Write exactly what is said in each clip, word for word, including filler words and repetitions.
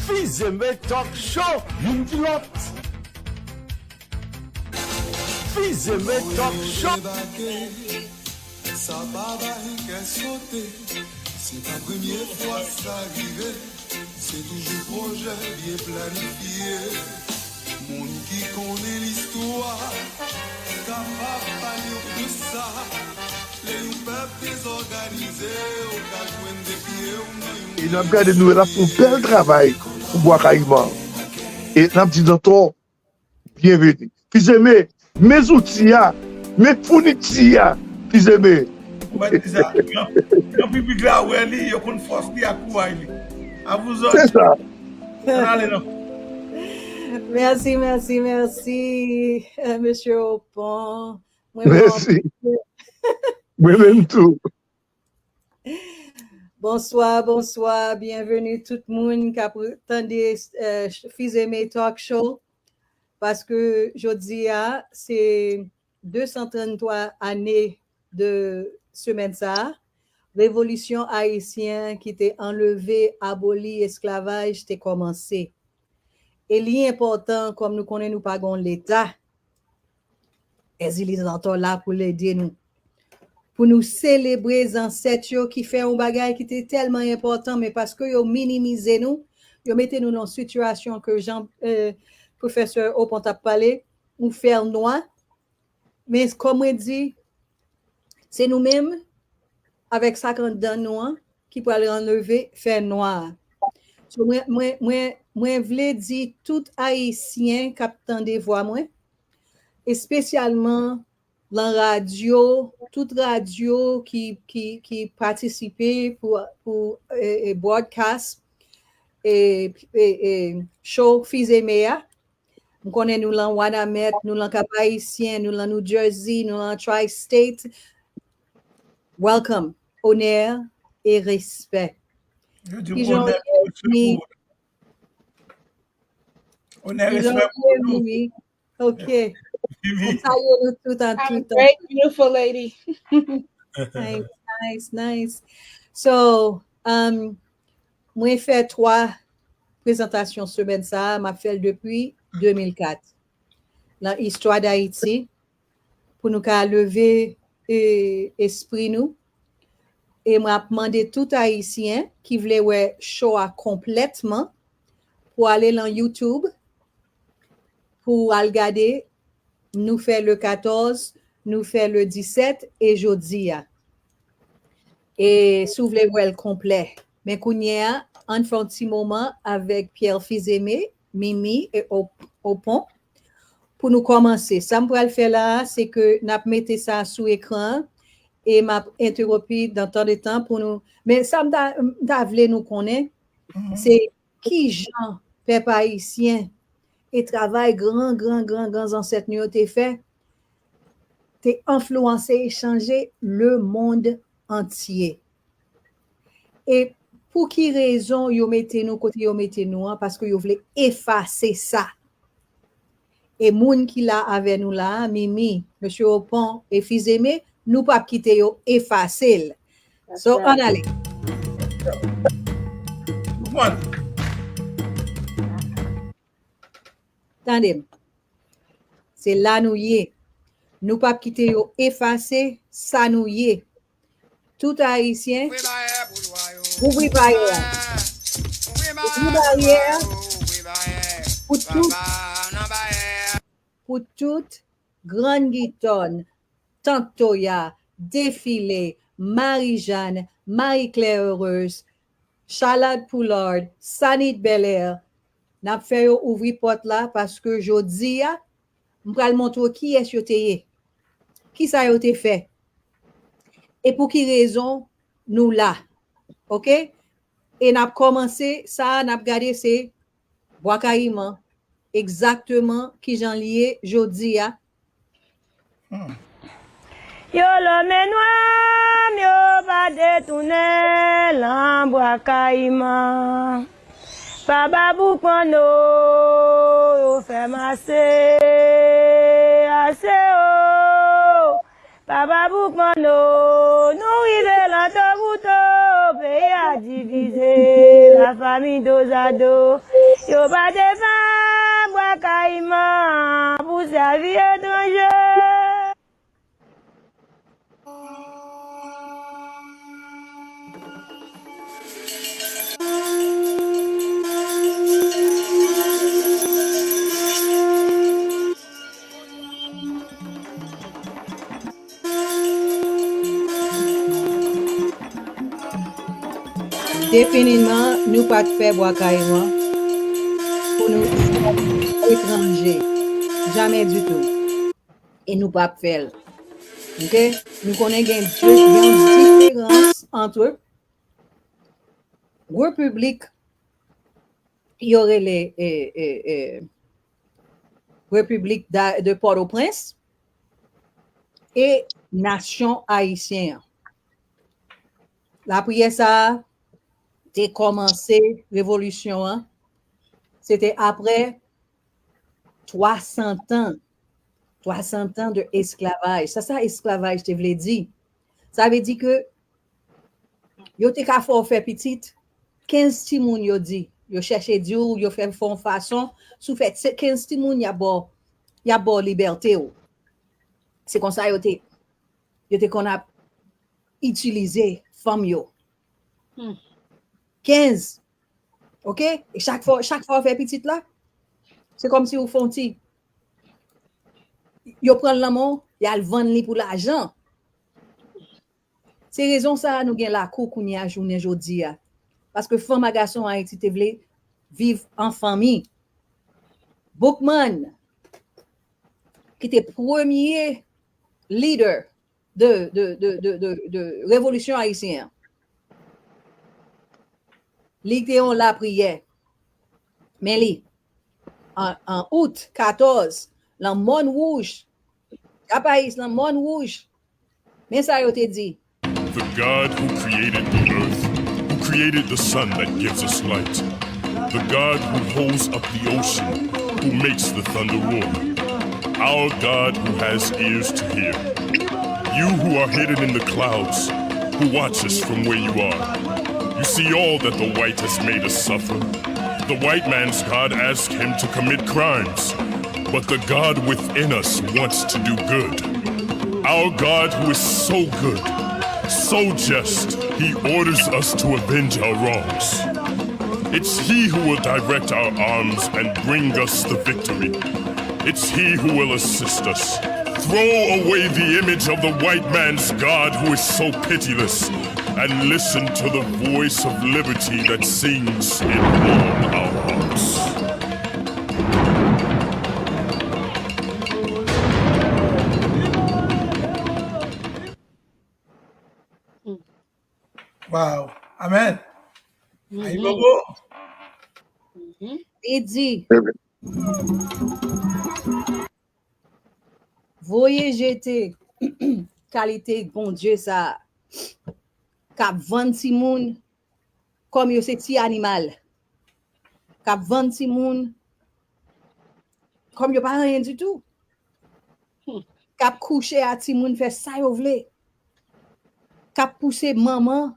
Fizeme Talk Show, youn di lòt. Fizeme Talk Show. Sa pa ba yon kè sote. Se pa premye fwa sa rive. Se toujou pwojè byen planifye. Moun ki konnen listwa kapab pale w de sa. Lè yon pèp dezòganize, ou ka jwenn de pye w nan yon. E n ap gade nou wè l ap fè yon bèl travay pou Bwa Kayiman. E n ap di Dantò, byenveni. Fizeme, men zouti a, men founiti a, Fizeme. Ou mèt di sa, gran, gran piblik la wè li, yo konn fòs li ak kouray li. A vous autres. Se sa. Ann ale non. Mèsi, mèsi, mèsi, euh, mesye Opon. Mwen Mèsi. Mwen menm tou. Bonswa, bonswa, byenveni tout moun k ap tande euh, Fizeme Talk Show. Paske jodi a, se de san trann twa ane de semèn sa a, revolisyon ayisyen ki te anleve, aboli esklavaj te kòmanse. E li enpòtan, kòm nou konnen nou pa gen yon leta, Èzili Dantò la pou l ede nou. Pou nou selebre zansèt yo ki fè yon bagay ki te tèlman enpòtan, men paske yo minimize nou, yo mete nou nan yon sitiyasyon ke jan euh, pwofesè Opon t ap pale, yon fè nwa. Men kòm mwen di, se nou menm, avèk sa k anndan nou an, ki pral anleve fè nwa a. So, mwen, mwen, mwen, mwen vle di tout Ayisyen k ap tande vwa mwen, espesyalman lan radyo, tout radyo ki, ki, ki patisipe pou, pou e, e, broadcast e, e, e, show Fizeme a. M konnen nou lan Wanament, nou lan Kap Ayisyen, nou lan New Jersey, nou lan Tri-State. Welcome. Onè e respè. Yo di onè e respè pou ou. Onè e respè pou nou. Ok. Mwen salye nou tout an I'm tout great, beautiful lady. Nice, nice, nice. So, um, mwen fè twa prezantasyon semèn sa a, m ap fè l depi de mil kat. Nan istwa Dayiti, pou nou ka leve e, espri nou. E mwen ap mande tout Ayisyen ki vle wè show a konplètman pou ale lan YouTube pou al gade nou fè le katòz, nou fè le disèt e jodi a. E si w vle wè l konplè. Men kounye a, ann fè yon ti moman avèk Pierre Fizeme, Mimi e Op- Opon. Pou nou kòmanse, sa m pral fè la a, se ke n ap mete sa sou ekran an e m ap entewonp li dan tan de tan pou nou. Men sa m ta, m ta vle nou konnen, se kijan pèp ayisyen e travay gran, gran, gran, gran zansèt nou yo te fè, te enfliyanse e chanje lemonn antye. E pou ki rezon yo mete nou kote yo mete nou an? Paske yo vle efase sa. E moun ki la avè nou la a, Mimi, Mesye Opon e Fizeme, nou p ap kite yo efase l. So, ann ale. Ou konprann? Tande m. Se la nou ye. Nou p ap kite yo efase sa nou ye. Tout Ayisyen, ouvri bayè a. Ouvri bayè a pou tout, pou tout Grann Gitòn, Tant Toya, Defile, Marijàn, Marie Claire Heureuse, Charlotte Poulard, Sanit Belair, n ap fè yo ouvri pòt la paske jodi a, m pral montre w kiyès yo te ye, kisa yo te fè, e pou ki rezon nou la. Oke? E n ap kòmanse, sa a n ap gade se Bwa Kayiman, egzakteman kijan l ye jodi a. Yo lonmen nwa m yo pa detounen l an Bwa Kayiman. Pa ba bouk panno yo fè m ase, ase o. Pa ba bouk panno, nou rive lan Toronto, peyi a divize, la fami do za do. Yo pa te fè Bwa Kayiman pou sèvi etranje. Definitman, nou pa t fè Bwa Kayiman pou nou etranje. Jamè ditou. E nou p ap fè l. Oke? Nou konnen gen di-, gen yon diferans ant repiblik yo rele, e, e, e, Repiblik da-, de Pòtoprens e nasyon ayisyen an. Lapriyè sa a te kòmanse revolisyon an. Se te apre twa san tan, twa san tan de esklavaj. Sa, sa esklavaj te vle di? Sa vle di ke yo te ka fè w fè pitit, kenz timoun yo di, yo chèche di w, yo fè, fè yon fason, si w fè se kenz timoun, y ap ba w, y ap ba w libète w. Se konsa yo te, yo te konn ap itilize fanm yo. Hmm. Kenz. Oke? E chak fwa, chak fwa w fè pitit la, se kòmsi w fè yon ti, yo pran l nan men w, y al vann li pou lajan. Se rezon sa a nou gen lakou kounye a jounen jodi a. Paske fanm a gason Ayiti te vle viv an fanmi. Boukman, ki te premye lidè de, de, de, de, de, de revolisyon ayisyen an, li te yon lapriyè. Men li, an, an out katòz, lan Mòn Wouj, Kapayis, lan Mòn Wouj, men sa yo te di. The God who created the earth, who created the sun that gives us light, the God who holds up the ocean, who makes the thunder roar, our God who has ears to hear, you who are hidden in the clouds, who watch us from where you are, you see all that the white has made us suffer. The white man's God asked him to commit crimes, but the God within us wants to do good. Our God, who is so good, so just, he orders us to avenge our wrongs. It's he who will direct our arms and bring us the victory. It's he who will assist us. Throw away the image of the white man's God, who is so pitiless, and listen to the voice of liberty that sings in all our hearts. Wow. Amen. Ayibobo. Li di, voye jete kalite Bondye sa a, k ap vann timoun kòm yo se ti animal, k ap vann timoun kòm yo pa anyen ditou, k ap kouche a timoun, fè sa yo vle, k ap pouse manman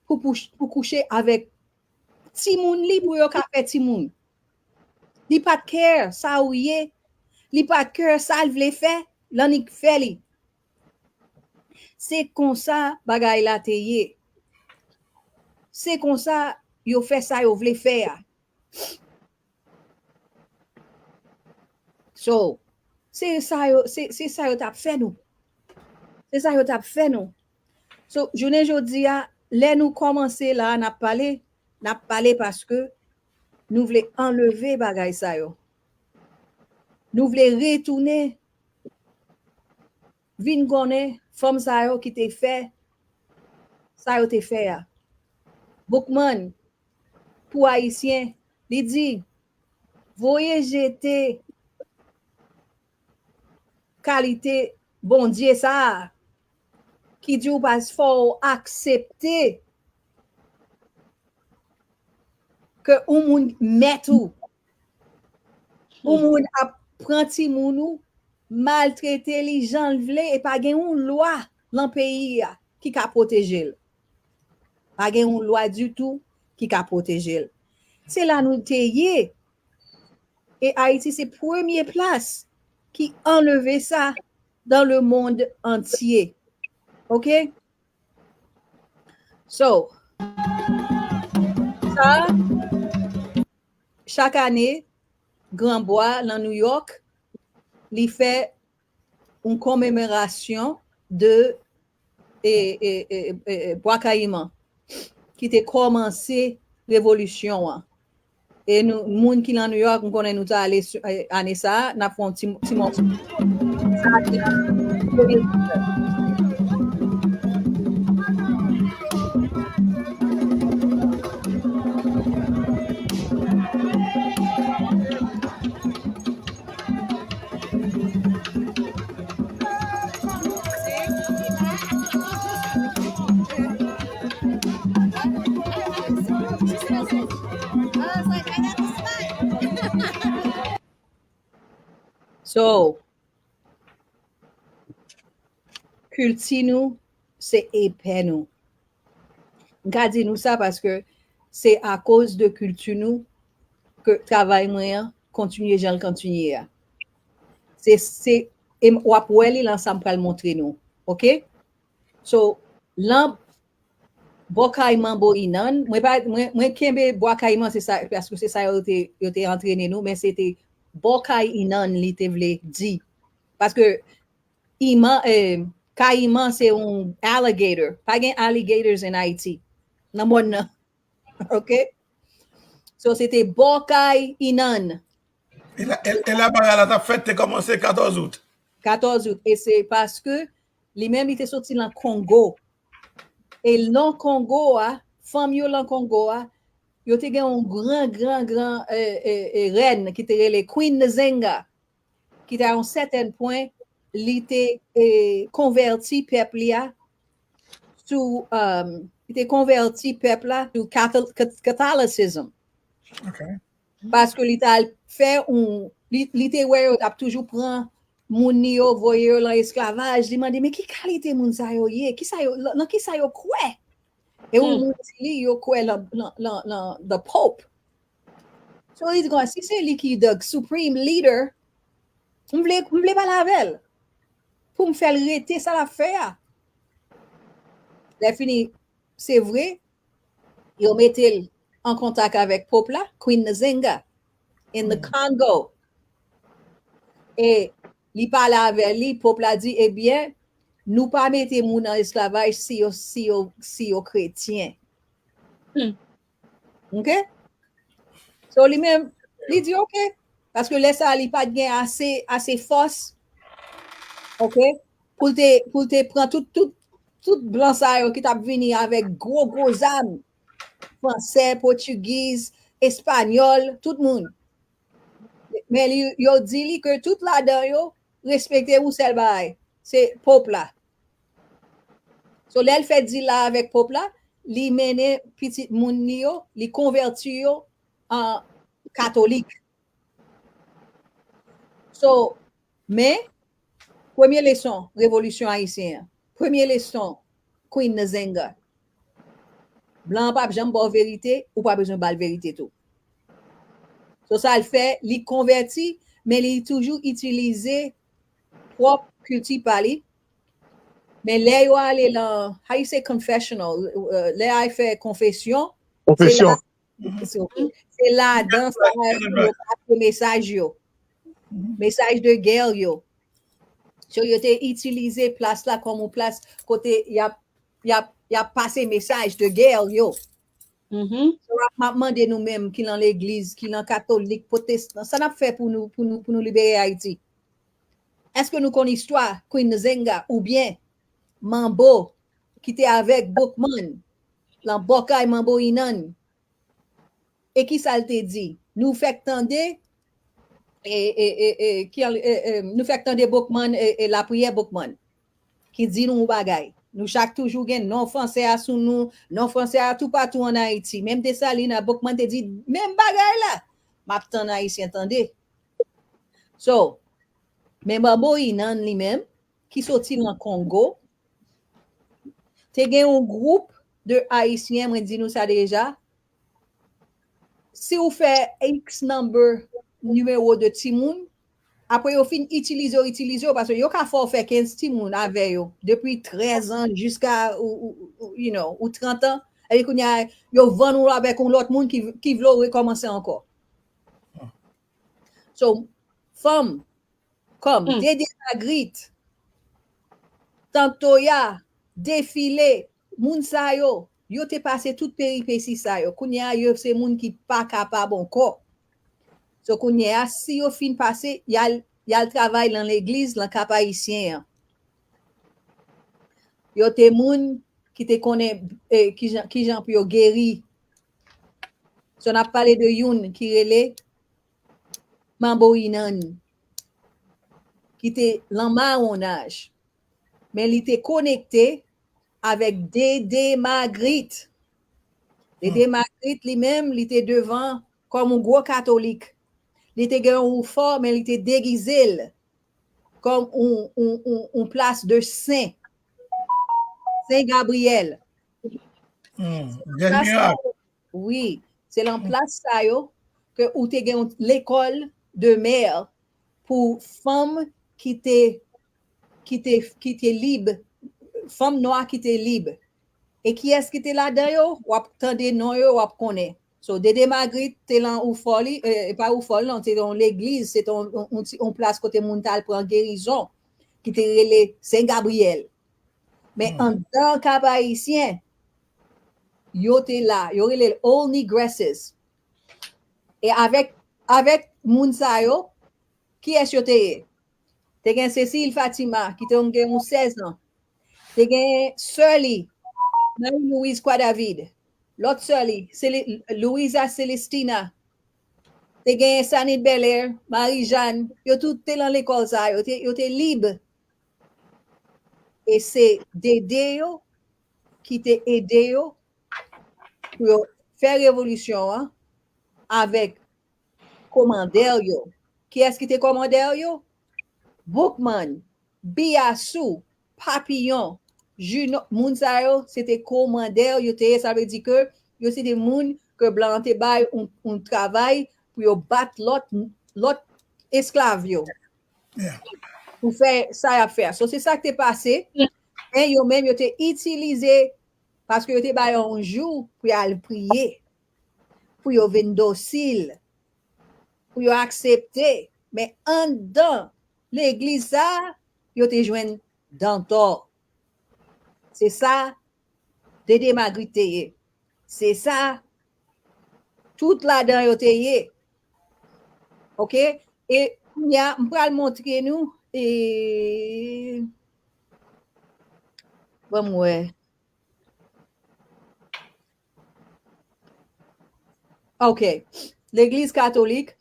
pou, pou, pou kouche avèk timoun li pou yo ka fè timoun. Li pa t care sa ou ye, li pa t care sa l vle fè, l annik fè li. Se konsa bagay la te ye. Se konsa yo fè sa yo vle fè a. So, se sa yo, se, se sa yo t ap fè nou. Se sa yo t ap fè nou. So, jounen jodi a, lè nou kòmanse la, n ap pale, n ap pale paske nou vle anleve bagay sa yo. Nou vle retounen vin konnen fanm sa yo ki te fè sa yo te fè a. Boukman, pou Ayisyen, li di, voye jete kalite Bondye sa a, ki di w pa fò w aksepte ke yon moun mèt ou, yon moun ap pran timoun ou, maltrete li jan l vle, e pa gen yon lwa lan peyi a ki ka pwoteje l. Pa gen yon lwa ditou ki ka pwoteje l. Se la nou te ye. E Ayiti se premye plas ki anleve sa dans le monde entier. Ok? So, sa, chak ane, Gran Bwa, nan New York, li fè yon komemorasyon de e, e, e, e, e, Bwa Kayiman ki te kòmanse revolisyon an. E nou, moun ki nan New York, m konnen nou ta ale sou, e, ane sa a, n ap fè yon ti, ti mòso. Sa a te an de mil diznèf. So, kilti nou, se epè nou. M ka di nou sa paske se akoz de kilti nou ke travay mwen an kontinye jan l kontinye a. Se, se, e m, w ap wè li lan sa m pral montre nou. Ok? So, lan Bòkay Manbo Inan, mwen pa, mwen, mwen kenbe Bwa Kayiman, se sa, paske se sa yo te, yo te antrene nou, men se te Bòkay Inan li te vle di. Paske iman, eh, kayiman se yon alligator. Pa gen alligators en Ayiti. Nan mòn nan. Ok? So, se te Bòkay Inan. E la, e, e la bagay la t ap fèt, te kòmanse katòz out. Katòz out. E se paske li menm li te soti lan Kongo. E lan Kongo a, fanm yo lan Kongo a, yo te gen yon gran, gran, gran, eh, eh, eh, rèn ki te rele Queen Nzinga, ki te a yon sètèn pwen, li te, eh, konvèti pèp li a sou, um, li te konvèti pèp la sou Catholic, Catholicism. Ok. Paske li t al fè yon, li, li te wè yo t ap toujou pran moun li yo, voye yo lan esklavaj. Li mande, men ki kalite moun sa yo ye? Kisa yo, lan, lan kisa yo kwè? E yon moun di li, yo kwè lan, lan, lan, lan the Pope. So, li di konsa, si se li ki the supreme leader, m vle, m vle pale avè l. Pou m fè l rete sa l ap fè a. Lè fini, se vre, yo mete l an kontak avèk Pop la, Queen Nzinga, in the Congo. E li pale avè li, Pop la di, ebyen, nou pa mete moun an esklavaj si yo, si yo, si yo kretyen. Ok? So, li menm, li di, ok. Paske lè sa, li pa t gen ase, ase fòs, ok, pou l te, pou l te pran tout, tout, tout blan sa yo ki t ap vini avèk gwo, gwo zam. Fransè, pòtigiz, espanyòl, tout moun. Men li, yo di li ke tout ladan yo respekte yon sèl bagay. Se Pop la. So, lè l fè deal la avèk Pop la, li mennen pitit moun li yo, li konvèti yo an katolik. So, men, premye leson revolisyon ayisyen an, premye leson Queen Nzinga, blan an p ap janm ba w verite, ou pa bezwen ba l verite tou. So, sa l fè, li konvèti, men li toujou itilize pwòp kilti pa li. Men lè yo ale lan, how you say confessional, euh, lè ay fè konfesyon, Konfesyon. Se ladan sa yo pase mesaj yo. Mesaj de gè yo. So, yo te itilize plas la kòm yon plas kote y ap, y ap, y ap pase mesaj de gè yo. So, m ap mande nou menm ki lan legliz, ki lan katolik, pwotestan, sa n ap fè pou nou, pou nou, pou nou libere Ayiti? Èske nou konn istwa Queen Nzinga oubyen Manbo ki te avèk Boukman lan Bòkay Manbo Inan? E kisa l te di? Nou fèk tande, e, e, e, e, ki, e, e, nou fèk tande Boukman, e, e, lapriyè Boukman, ki di nou yon bagay. Nou chak toujou gen non fransè a sou nou, non fransè a toupatou ann Ayiti. Menm Desalin, Boukman te di menm bagay la. M ap tann Ayisyen tande. So, men Manbo Inan li menm, ki soti nan Kongo, te gen yon gwoup de Ayisyen, mwen di nou sa deja, si ou fè X number nimewo de timoun, apre yo fin itilize yo, itilize yo, paske yo ka fè w fè kenz timoun avè yo, depi trèz an jiska, ou, ou, ou, you know, ou trant an, epi kounye a, yo vann ou avèk yon lòt moun ki, ki vle w rekòmanse ankò. So, fanm, kòm Dede Magrit, Tant Toya, Defile, moun sa yo, yo te pase tout peripesi sa yo. Kounye a, yo se moun ki pa kapab ankò. So, kounye a, si yo fin pase, y al, y al travay nan legliz, nan Kap Ayisyen an. Yo te moun ki te konnen, eh, kijan, kijan pou yo geri. So, n ap pale de youn ki rele Manbo Inan, ki te lan mawonaj, men li te konekte avèk Dede Magrit. Dede Magrit, li menm, li te devan kòm yon gwo katolik. Li te gen yon woufò, men li te degize l kòm yon, yon, yon, yon plas de sen. Sen Gabriyèl. Hmm, bèl mirak. Wi, se lan plas sa yo ke ou te gen yon lekòl de mè pou fanm ki te, ki te, ki te lib, fanm nwa ki te lib. E kiyès ki te ladan yo? W ap tande non yo, w ap konnen. So, Dede Magrit te lan woufò li, eh, pa woufò li, non, se te yon legliz, se te yon, yon, yon ti, yon plas kote moun t al pran gerizon, ki te rele Sen Gabriyèl. Men anndan Kap Ayisyen, yo te la, yo rele l Old Negresses. E avèk, avèk moun sa yo, kiyès yo te ye? Te gen Cécile Fatima, ki te gen yon sèz an. Te gen sè li, Marie Louise Croix David. Lòt sè li, Célé-, Louisa Celestina. Te gen Sanit Belair, Marie Jeanne. Yo tout te lan lekòl sa, yo te, yo te lib. E se Dede yo ki te ede yo pou yo fè revolisyon an avèk komandè yo. Kiyès ki te komandè yo? Boukman, Biassou, Papillon, Junot, moun sa yo, se te komandè yo te ye. Sa vle di ke yo se te moun ke blan an te bay yon, yon travay pou yo bat lòt, lòt esklav yo. Pou fè sa y ap fè a. So, se sa k te pase. Men yo menm, yo te itilize, paske yo te ba yo yon jou pou y al priye, pou yo vin dosil, pou yo aksepte. Men anndan legliz sa a, yo te jwenn Dantò. Se sa Dede Magrit te ye. Se sa tout ladan yo te ye. Oke? E kounye a, m pral montre nou, e, ban m wè. Oke. Legliz katolik,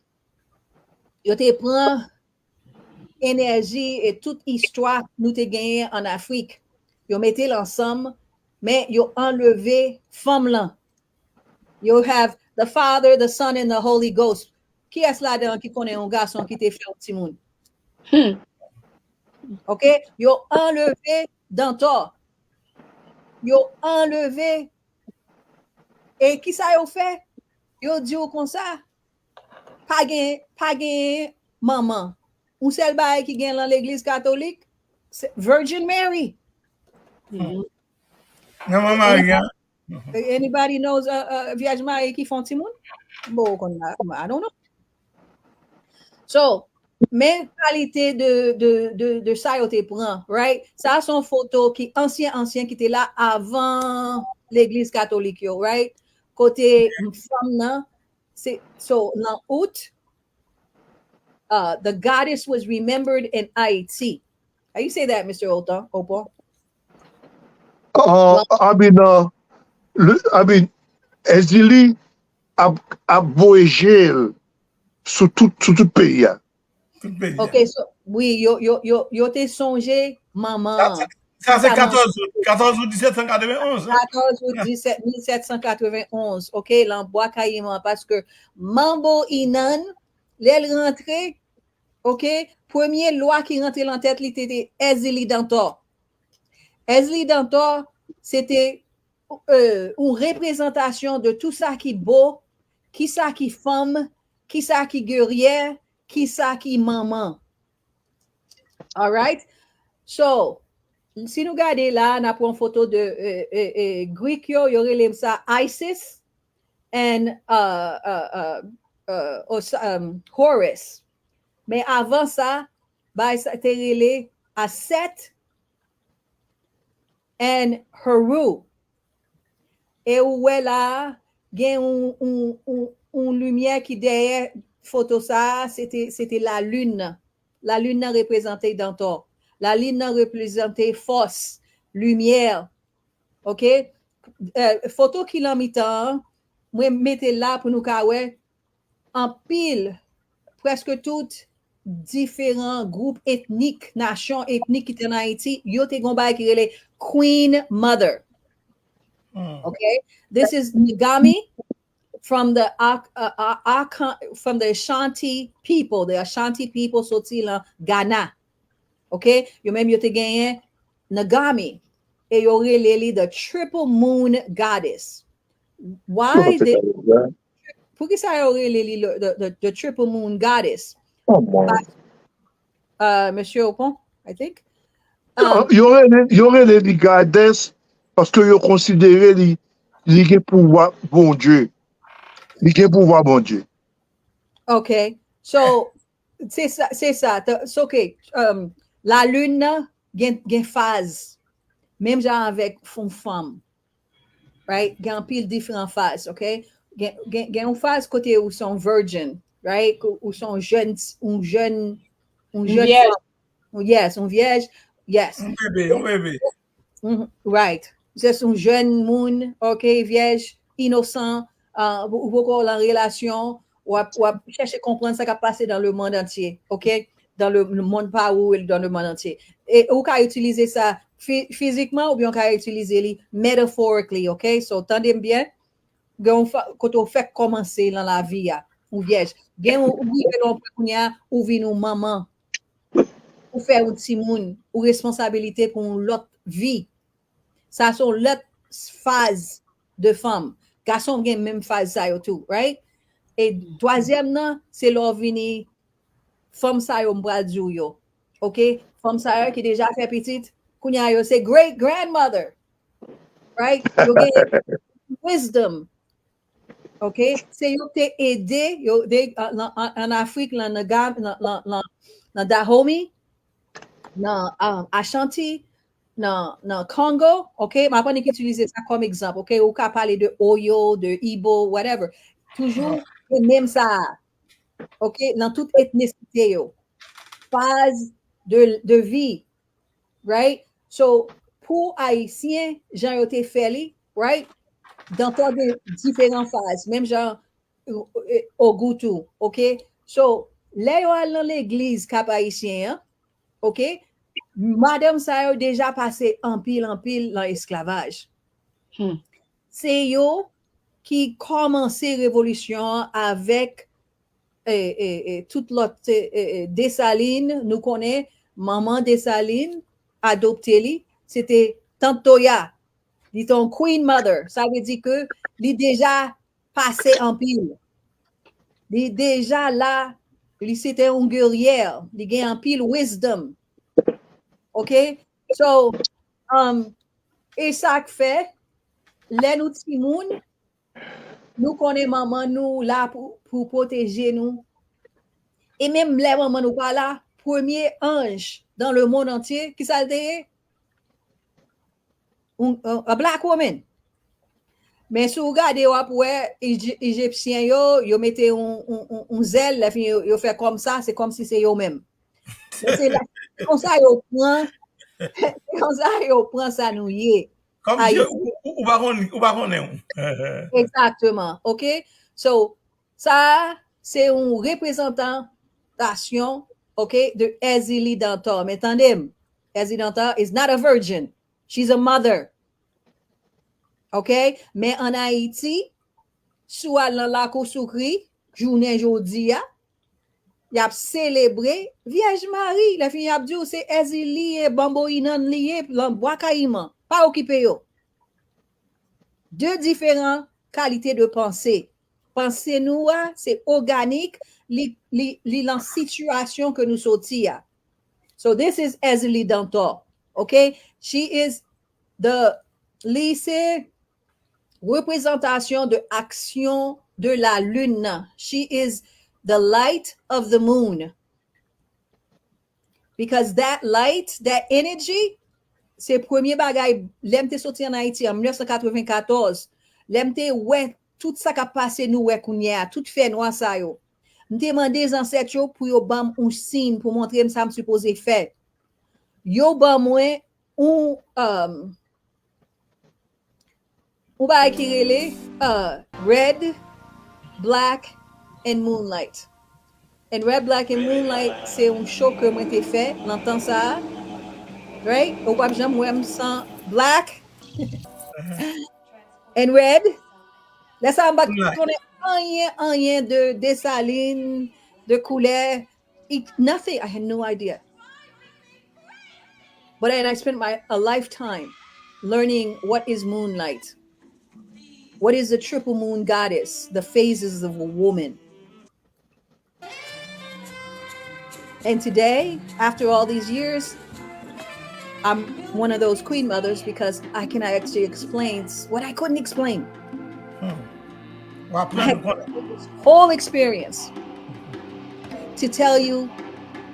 yo te pran enèji e tout istwa nou te genyen an Afrik. Yo mete l ansanm, men yo anleve fanm lan. You have the Father, the Son, and the Holy Ghost. Kiyès ladan ki konnen yon gason ki te fè yon timoun? Oke? Yo anleve Dantò. Yo anleve. E kisa yo fè? Yo di w konsa, pa gen, pa gen manman. Yon sèl bagay ki gen lan legliz katolik, se Virgin Mary. Manman Mari a. Anybody knows, uh, uh, Vyèj Mari ki fè yon timoun? Bon, konn la, I don't know. So, men kalite de, de, de, de sa yo te pran, right? Sa se yon foto ki ansyen, ansyen, ki te la avan legliz katolik yo, right? Kote fanm nan, se, so, nan out, uh, the goddess was remembered in Haiti. How you say that, Mister Otan, Opo? Uh, I mean, uh, I mean, Ezili ap, ap voye je l sou tout, sou tout peyi a. Ok, so, wi, yo, yo, yo, yo te sonje manman an. Sa se katòz out, katòz out disèt san katrevenn onz. Katòz out disèt, mil sèt san katrevenn onz, ok, lan Bwa Kayiman, paske Manbo Inan, lè l rantre, ok, premye lwa ki rantre lan tèt li, te, te Ezili Dantò. Ezili Dantò, se te yon reprezantasyon de tou sa ki bo, kisa ki fanm, kisa ki geryè, kisa ki manman. Alright? So, si nou gade la, n ap pran foto de eh, eh, eh, Grik yo, yo rele sa Isis and uh, uh, uh, uh, Os- um, Horus. Men avan sa, bay sa te rele Aset and Heru. E ou wè la, gen yon, yon, yon, yon limyè ki dèyè foto sa a, se te, se te lalin nan. Lalin nan reprezante Dantò. Lalin nan reprezante fòs, limyè. Ok? Eh, foto ki lan mitan an, mwen mete l la pou nou ka wè anpil, prèske tout diferan gwoup etnik, nasyon etnik ki te ann Ayiti, yo te gon bagay ki rele Queen Mother. Ok? This is Ngami from the Ak- uh, uh, Akan- from the Ashanti people. The Ashanti people soti lan Ghana. Ok? Yo menm yo te genyen Ngami. E yo rele li the triple moon goddess. Why they Pou ki sa yo rele li le- the, the, the triple moon goddess? Oh, mwen. Uh, Monsieur Ocon, I think. Yo rele, yo rele li goddess paske yo konsidere li li gen pouvwa Bondye. Li gen pouvwa Bondye. Ok. So, se sa, se sa. It's ok. Um, lalin nan gen, gen faz. Menm jan avèk yon fanm. Right? Gen anpil diferan faz, ok? Gen, gen, gen yon faz kote ou se yon virgin, right? Ou se yon jèn, yon jèn, yon jèn fanm. Yes, yon vyèj. Yes. Yon bebe, yon bebe. Right. Se yon jèn moun, ok, vyèj, inosan, uh, ou poko lan relasyon, w ap, w ap chèche konprann sa k ap pase dans le monde entier, ok? Dans le, le monde pa ou, dans le monde entier. E ou ka itilize sa fizikman oubyen ou ka itilize li metaphorically, ok? So, tande m byen, gen yon kote ou fèk kòmanse lan lavi a, ou vyèj. Gen ou rive lan yon pwen kounye a, ou vin yon manman. Ou fè yon timoun, ou responsabilite pou yon lòt vi. Sa se yon lòt faz de fanm. Gason gen menm faz sa yo tou, right? E twazyèm nan, se lè w vini fanm sa yo m pral di w yo. Ok? Fanm sa yo ki deja fè pitit, kounye a yo se great grandmother. Right? Yo gen wisdom. Ok? Se yo te ede, yo, they, uh, an Afrik, lan, nan, nan Dahomey, nan um, Ashanti, nan, nan Congo, ok? M ap annik itilize sa kòm egzanp, ok? Ou ka pale de Oyo, de Igbo, whatever. Toujou, se menm sa a. Ok? Nan tout etnisite yo. Faz de, de vi. Right? So, pou Ayisyen, jan yo te fè li, right? Dantò gen diferan faz. Menm jan Ogou tou, ok? So, lè yo al nan legliz Kap Ayisyen an, ok? Madanm sa yo deja pase anpil, anpil lan esklavaj. Se yo ki kòmanse revolisyon an avèk eh, eh, eh, tout lòt eh, eh, Desalin, nou konnen manman Desalin adopte li, se te Tant Toya. Li te yon queen mother. Sa vle di ke li deja pase anpil. Li deja la, li se te yon geryè, li gen anpil wisdom. Ok? So, um, e sa k fè, lè nou timoun, nou konnen manman nou la pou, pou pwoteje nou. E menm lè manman nou pa la, premye anj dans le monde entier, ki sa l te ye? Un, un, a black woman. Men si w gade, w ap wè Ejipsyen yo, yo mete yon, yon, yon, yon zèl, lè fini yo, yo fè kòm sa, se kòm si se yo menm. Men se la, konsa yo pran, konsa yo pran sa nou ye. Kòm si ou, ou, ou pa konn, ou pa konnen. Exactement, ok? So, sa, se yon reprezantasyon, ok, de Èzili Dantò. Men tande m, Èzili Dantò is not a virgin. She's a mother. Ok? Men an Ayiti, si w al nan Lakou Soukri, jounen jodi a, y ap selebre Vyèj Mari. Lè fini, y ap di w se Èzili li ye, Banboyinan li ye, lan Bwa Kayiman. Pa okipe yo. De diferan kalite de panse. panse nou a, se òganik, li, li, li lan sitiyasyon ke nou soti a. So this is Ezeli Dantor, ok? She is the, li se reprezantasyon de aksyon de la lune nan. She is the light of the moon. Because that light, that energy, se premye bagay, lè m te soti ann Ayiti an mil nèf san katrevenkatòz, lè m te wè tout sa k ap pase nou wè kounye a, tout fènwa sa yo. M te mande zansèt yo pou yo ban m yon siy pou montre m sa m sipoze fè. Yo ban mwen yon, um, yon bagay ki rele, uh, Red, Black, and Moonlight. And Red, Black, and Moonlight, se yon show ke mwen te fè nan tan sa a. Right? Ou p ap janm wè m san black and red. Lè sa a, m pa t konnen anyen, anyen de Desalin, de koulè. It, nothing. I had no idea. But then I spent my a lifetime learning what is moonlight, what is the triple moon goddess, the phases of a woman. And today, after all these years, I'm one of those queen mothers because I can actually explain s- what I couldn't explain. Hmm. W aprann nou konnen. Whole experience to tell you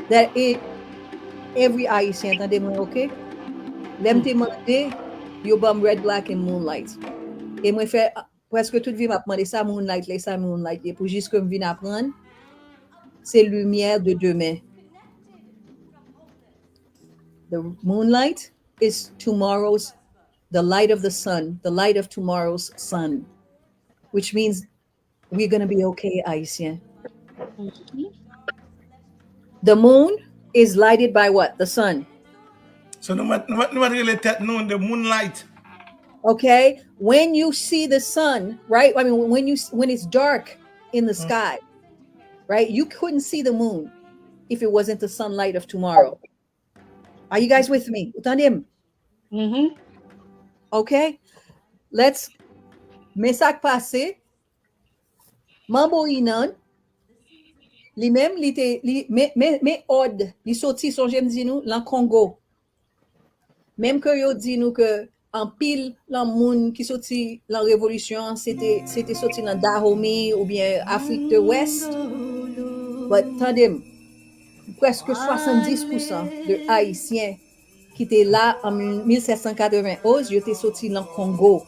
that it, every Haitian, tande mwen, ok? Lè m te mande, yo ban m Red, Black and Moonlight. E mwen fè, ah, prèske tout vi m ap mande sa Moonlight la, sa Moonlight ye, pou jis ke m vin aprann, se limyè de demen. The moonlight is tomorrow's, the light of the sun, the light of tomorrow's sun, which means we're gonna be okay, Haitien. The moon is lighted by what? The sun. So nou mèt, nou mèt, nou mèt rele tèt nou the moonlight. Okay? When you see the sun, right? I mean, when you, when it's dark in the sky, right? You couldn't see the moon if it wasn't the sunlight of tomorrow. Are you guys with me? Ou tande m? Mhm. Okay? Let's, men sa k pase, Manbo Inan, li menm, li te, li, men, men, men òd, li soti, sonje m di nou, lan Kongo. Menm ke yo di nou ke anpil lan moun ki soti lan revolisyon an, se te, se te soti lan Dahomey oubyen Afrik de Wès. But tande m, prèske swasanndis pousan de Ayisyen ki te la an mil sèt san katrevenn onz, yo te soti lan Kongo.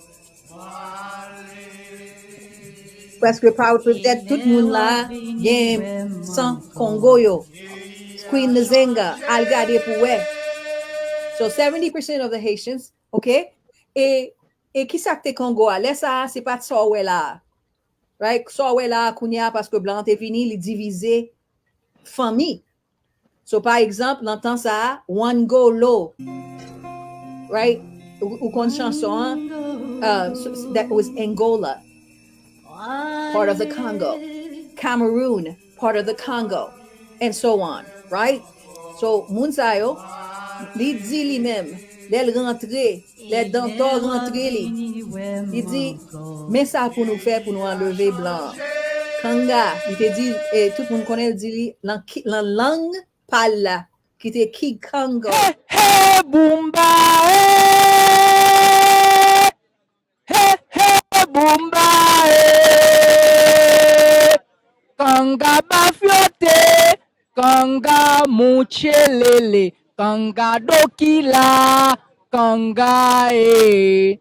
Prèske pa petèt tout moun la gen san Kongo yo. Queen Nzinga, al gade pou wè. So seventy percent of the Haitians, ok? E, e kisa k te Kongo a? Lè sa a, se pa t sa w wè la a. Right? Sa w wè la a kounye a, paske blan an te vini, li divize fanmi. So, pa egzanp, nan tan sa a, Wangolo, right? Ou, ou konn chanson an, uh, so, so that was Angola, part of the Congo, Cameroon, part of the Congo, and so on, right? So, moun sa yo, li di li menm, lè l rantre, lè Dantò rantre li, li di, men sa pou nou fè pou nou anleve blan an. Kanga, li te di, e, tout moun konnen l di li, lan, ki- lan lang pa l la, ki te Kikongo. He, he, boumba, e. He, he, boumba, e. Kanga bafyote, kanga mouchelele, kanga dokila, kanga, e.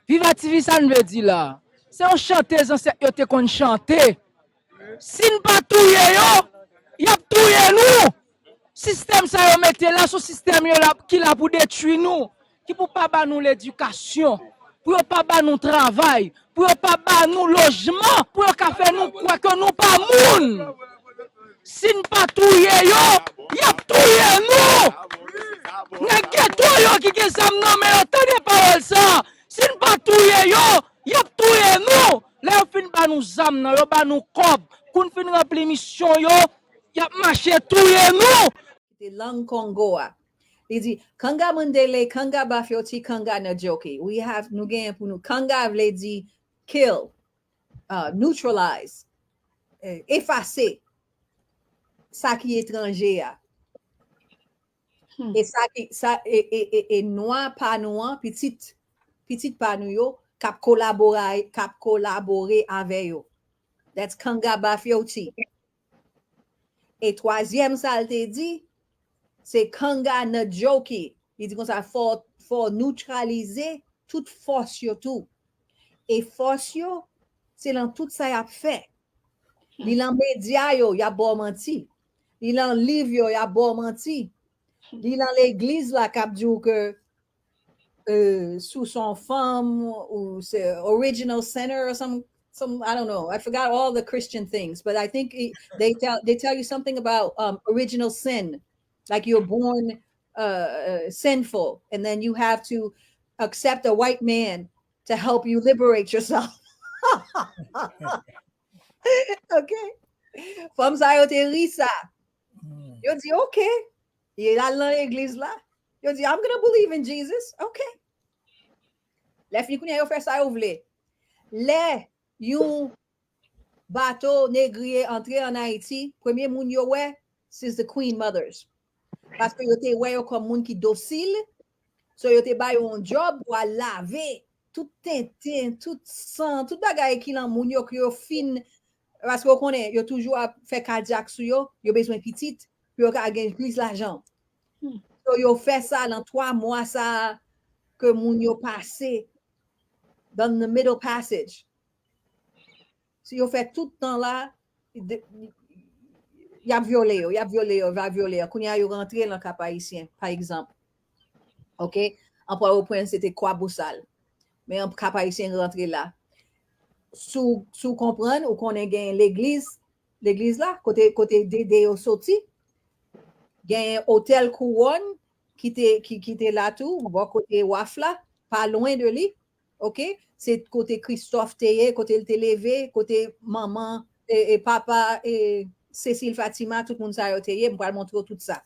Viva T V, sa n vle di la? Se yon chante zansèt yo te konn chante. Si n pa touye yo, y ap touye nou. Sistèm sa yo mete la, se yon sistèm yo la, ki la pou detwi nou, ki pou pa ba nou ledikasyon, pou yo pa ba nou travay, pou yo pa ba nou lojman, pou yo ka fè nou kwè ke nou pa moun. Si n pa touye yo, y ap touye nou. Nèg geto yo ki gen zam nan men yo, tande pawòl sa. Si n pa touye yo, y ap touye nou. Lè yo fin ba nou zam nan, yo ba nou kòb. Kou n fin ranpli misyon yo, y ap mache touye nou. Ki te lang Kongo a. Li di, Kanga Mundele, Kanga Bafyoti, Kanga Nadjoki. We have, nou genyen pou nou. Kanga vle di kill. uh, neutralize, eh, efase sa ki etranje a. E sa ki, sa, e, e, e, e nwa pa nou an, pitit, pitit pa nou yo, k ap kolabore, k ap kolabore avè yo. That's Kanga Bafioti. E twazyèm sa l te di, se Kanga Najoki. Li di konsa, fò, fò neutralize tout fòs yo tou. E fòs yo, se lan tout sa y ap fè. Li lan medya yo, y ap ba w manti. Li lan liv yo, y ap ba w manti. Li lan legliz la k ap di w ke euh, sou son fanm ou se original sin or some some I don't know. I forgot all the Christian things, but I think it, they tell they tell you something about um, original sin, like you're born uh, uh, sinful, and then you have to accept a white man to help you liberate yourself. Ok. Fanm sa yo te ri sa. Yo di, ok. Li al nan legliz la. Yo di, I'm gonna believe in Jesus. Ok. Lè fini kounye a, yo fè sa yo vle. Lè yon bato negriye antre ann Ayiti, premye moun yo wè, is the Queen Mothers. Paske yo te wè yo kòm moun ki dosil, so yo te ba yo yon djòb pou al lave tout tenten, tout san, tout bagay ki lan moun yo, ke yo fin, paske yo konnen, yo toujou ap fè kadyak sou yo, yo bezwen pitit, pou yo ka gen plis lajan. So yo fè sa nan twa mwa sa ke moun yo pase, dan the middle passage. Si yo fè tout tan la, y ap vyole yo, y ap vyole yo, y ap vyole yo. Kounye a yo rantre lan Kap Ayisyen, pa egzanp. Ok? An Pòtoprens, se te Kwabosal. Men an Kap Ayisyen rantre la. Si w, si w konprann, ou konnen gen legliz, legliz la, kote, kote Dede yo soti. Gen otèl Kouwòn ki te, ki, ki te la tou, bò kote waf la, pa lwen de li. Ok? Se kote Kristòf te ye, kote l te leve, kote manman, e, e papa, e Cecile Fatima, tout moun sa yo te ye, m pral montre w tout sa.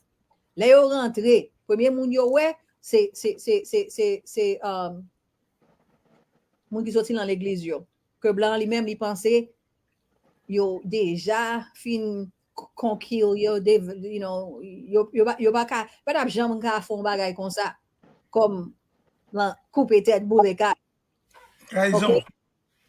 Lè yo rantre, premye moun yo wè, se, se, se, se, se, se, um, moun ki soti nan legliz yo. Ke blan li menm, li panse yo deja fin konkir yo, de, you know, yo, yo, pa- yo pa ka, pa t ap janm ka fè yon bagay konsa. Kòm lan koupe tèt boule kay. Trayizon. Ok?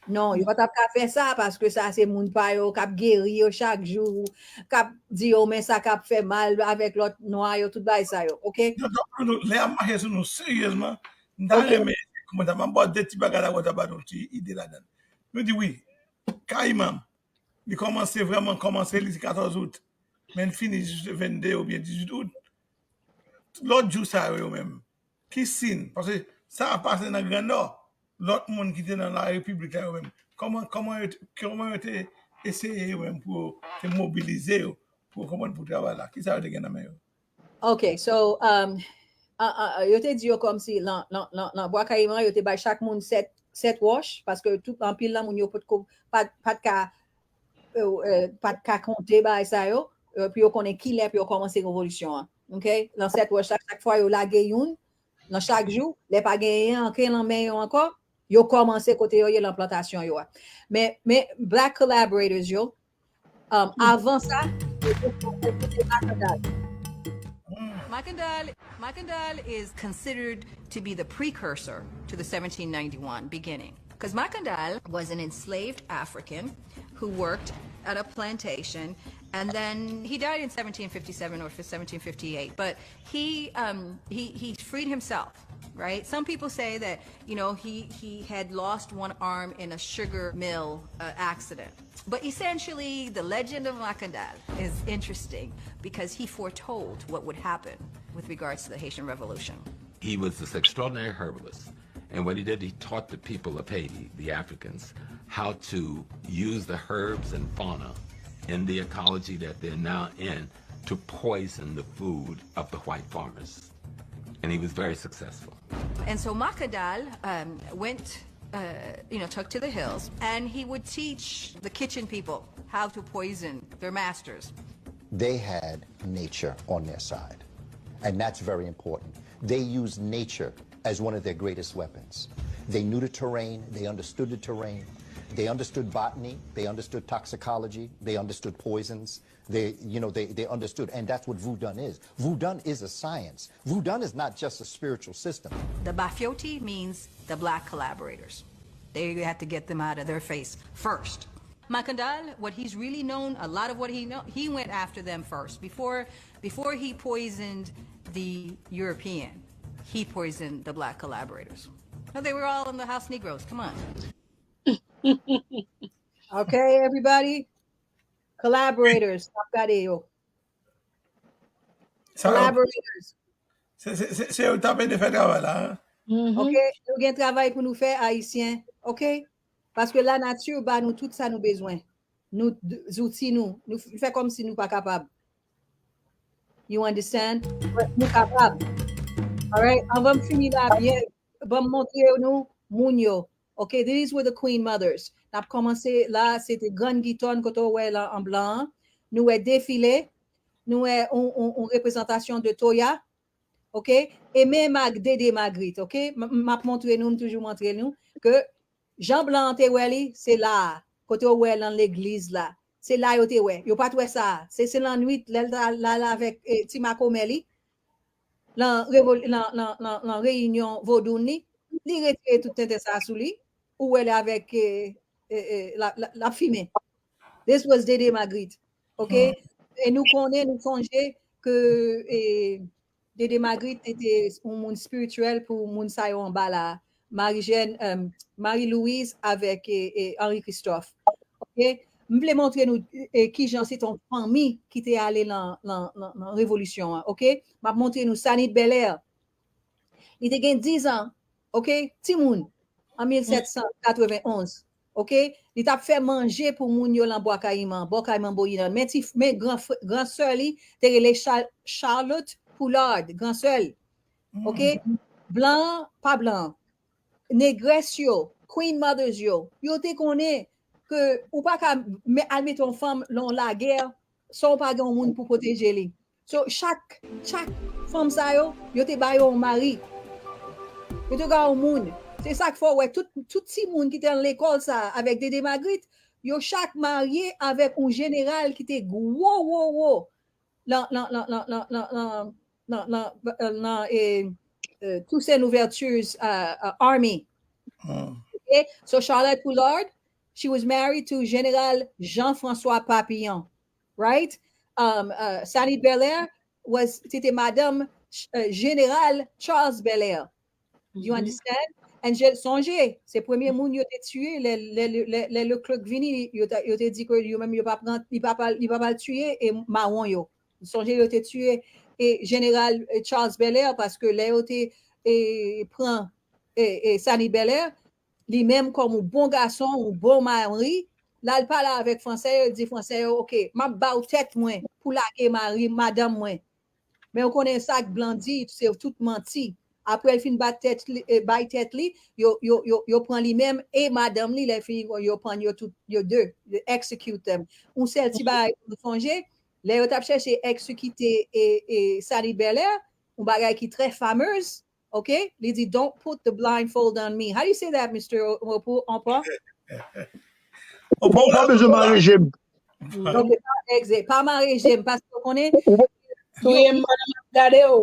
Non, yo pa t ap ka fè sa, paske sa se moun pa yo k ap geri yo chak jou, k ap di yo men sa k ap fè mal avèk lòt nwa yo, tout bagay sa yo, ok? Donk, donk, donk, lè y ap mache sou nou seryezman, m ta renmen, kòman ta, m ap ba w de ti bagay la, w ta ba nou ti ide ladan. Nou di wi, Kayiman, li kòmanse vrèman kòmanse li se katòz out, men l fini jis le vennde oubyen dizuit out. Lòt jou sa yo, yo menm, ki siy? Paske sa ap pase nan Gran Nò. Lòt moun ki te nan la repiblik la yo menm, kòman, kòman yo te, kòman yo te eseye yo menm pou yo te mobilize yo pou yo konprann pou travay la? Kisa yo te gen nan men yo? Ok, so, um, a- a- a- yo te di yo kòmsi lan, lan, lan, lan Bwa Kayiman, yo te bay chak moun sèt, sèt wòch, paske tout, anpil nan moun yo potko, pa t- pa t ka, euh, euh, pa t ka konte bagay sa yo, euh, pou yo konnen kilè pou yo kòmanse revolisyon an. Ok? Lan sèt wòch la, chak fwa yo lage youn, nan chak jou, lè pa genyen anken lan men yo ankò, yo kòmanse kote yo ye lan plantasyon yo a. Men, men Black Collaborators yo, um, avan sa, yo te, yo te Makandal. Makandal, Makandal is considered to be the precursor to the seventeen ninety-one beginning. Because Makandal was an enslaved African who worked at a plantation, and then he died in seventeen fifty-seven or seventeen fifty-eight. But he, um, he, he freed himself, right? Some people say that, you know, he, he had lost one arm in a sugar mill, uh, accident. But essentially, the legend of Makandal is interesting because he foretold what would happen with regards to the Haitian Revolution. He was this extraordinary herbalist. And what he did, he taught the people of Haiti, the Africans, how to use the herbs and fauna in the ecology that they're now in to poison the food of the white farmers. And he was very successful. And so Makandal, um, went, uh, you know, took to the hills, and he would teach the kitchen people how to poison their masters. They had nature on their side, and that's very important. They used nature as one of their greatest weapons. They knew the terrain, they understood the terrain, They understood botany, they understood toxicology, they understood poisons. They, you know, they, they understood, and that's what Voodoo is. Voodoo is a science. Voodoo is not just a spiritual system. The Bafyoti means the black collaborators. They had to get them out of their face first. Makandal, what he's really known, a lot of what he know, he went after them first. Before, before he poisoned the European, he poisoned the black collaborators. No, they were all in the House Negroes. Come on. Okay, everybody. Collaborators. N ap gade yo. Sa yo, Collaborators. se se- se- se yo k t ap ede fè travay la. Hein? Mhm. Ok, nou gen travay pou nou fè, Ayisyen. Ok? Paske lanati ba nou tout sa nou bezwen. Nou d- zouti nou. Nou f- fè kòm si nou pa kapab. You understand? But nou kapab. Alright? Anvan m fini la byen, ban m montre nou moun yo. Ok, these were the queen mothers. N ap kòmanse la, se te Grann Giton kote w wè la an blan an. Nou wè defile, nou wè yon, yon, yon reprezantasyon de Toya. Ok? E men Mag, Dede Magrit, ok? M m ap montre nou, m toujou montre nou, ke jan blan an te wè li, se la a, kote w wè l nan legliz la. Se la yo te wè. Yo pa t wè sa a. Se se lannwit, lè l ta la, la avèk eh, ti makomè li, nan, revol- nan, nan, nan, nan reyinyon vodoun li, li retire tout tenten sa a sou li, ou wè l avèk, eh, eh, eh, la, la, la fimen. This was Dede Magrit. Ok? E nou konnen, nou sonje ke eh, Dede Magrit te te yon moun espirityèl pou moun sa yo anba la. Marie-Jeanne, euh, Marie-Louise avèk eh, eh, Henri Christophe. Ok? M vle montre nou eh, kijan se te yon fanmi ki te ale nan, nan, nan, nan revolisyon an. Ok? M ap montre nou Sanit Belair. Li te gen diz an. Ok? Timoun. An mil sèt san katrevenn onz. Ok? Li t ap fè manje pou moun yo lan Bwa Kayiman, Bò Kayiman Boyinan. Men ti, men gran, gran sè li te rele Char- Charlotte Poulard, gran sè l. Ok? Blan, pa blan. Negrès yo, queen mothers yo, yo te konnen ke ou pa ka al mete yon fanm lan lagè san w pa gen yon moun pou pwoteje li. So, chak, chak fanm sa yo, yo te ba yo yon mari. Yo te ba yon moun. Se sa k fè w wè tout, tout timoun ki te nan lekòl sa avèk Dede Magrit, yo chak marye avèk yon jeneral ki te gwo, gwo, gwo nan, nan, nan, nan, nan, nan, nan, nan, nan, nan, eh, eh, Toussaint Louverture's uh, uh, army. Okay? So Charlotte Poulard, she was married to General Jean-François Papillon, right? Um, uh, Sanit Belair was, c'était Madame uh, Général Charles Belair. You understand? And je sonje, se premye moun yo te tiye lè, lè, lè, lè Leclerc vini, yo, te- yo te di ke yo menm yo pa pran, li pa pral, li pa pral tiye e mawon yo. Sonje yo te tiye e jeneral eh, Charles Belair paske lè yo te eh, pran eh, eh, Sanit Belair, li menm kòm yon bon gason, yon bon mari, l al pale avèk fransè yo, li di fransè yo, ok, m ap ba w tèt mwen pou lage mari madanm mwen. Men ou konnen sa k blan di, se tout manti. Apre l fin bat tèt li, eh, bay tèt li, yo, yo, yo, yo pran li menm e madanm li, lè fini yo pran yo tout, yo de, yo execute them. Yon sèl ti bagay pou nou sonje, lè yo t ap chèche eksekite e, e Sanit Belair, yon bagay ki trè fameuse, ok? Li di, don't put the blindfold on me. How do you say that, Mister O- Opo- Onpa? Ou pa ou pa bezwen mare je m. Ok, pa egze, pa mare je m, paske w konnen, Touye m pandan m ap gade w.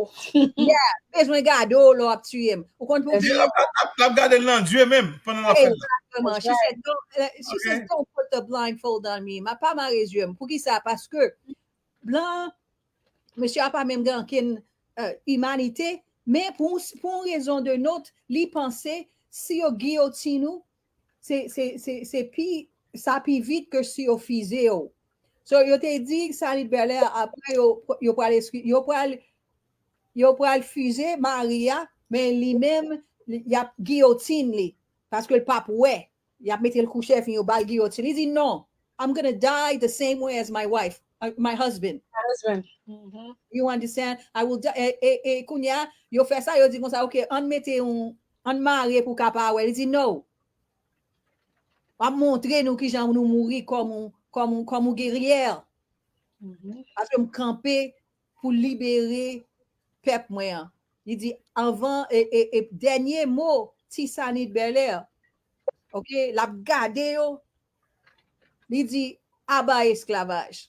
yeah, bezwen gade w lè w ap tiye m. Ou konn pou L ap- l ap- l ap gade l nan zye menm pandan l ap fè l la. Exactement. She said, don't, uh, she says, Ok. don't put the blindfold on me. Ma pa mare zye m. Poukisa? Paske blan, mesye a pa menm gen ankenn uh, imanite, men pou, pou yon rezon de not, li panse si yo giyotin ou, se, se, se, se pi, sa pi vit ke si yo fize w. So, yo te di Sanit Belair, apre yo, yo pral eskri, yo pral, yo pral fize mari a, men li menm, li- y ap giyotin li, paske l p ap wè. Y ap mete l kouche, fin yo ba l giyotin. Li di, non, I'm gonna die the same way as my wife, uh, my husband. Husband. Mhm. You understand? I will die. E, e, e kounye a, yo fè sa, yo di konsa, ok, ann mete yon, ann mare pou ka pa wè. Li di, no. M ap montre nou kijan nou mouri kòm yon, kòm yon, kòm yon geryè. Mhm. Paske m kanpe pou libere pèp mwen an. Li di, anvan, e, e, e dènye mo, ti Sanit Belair, Ok, l ap gade yo. Li di, aba esklavaj.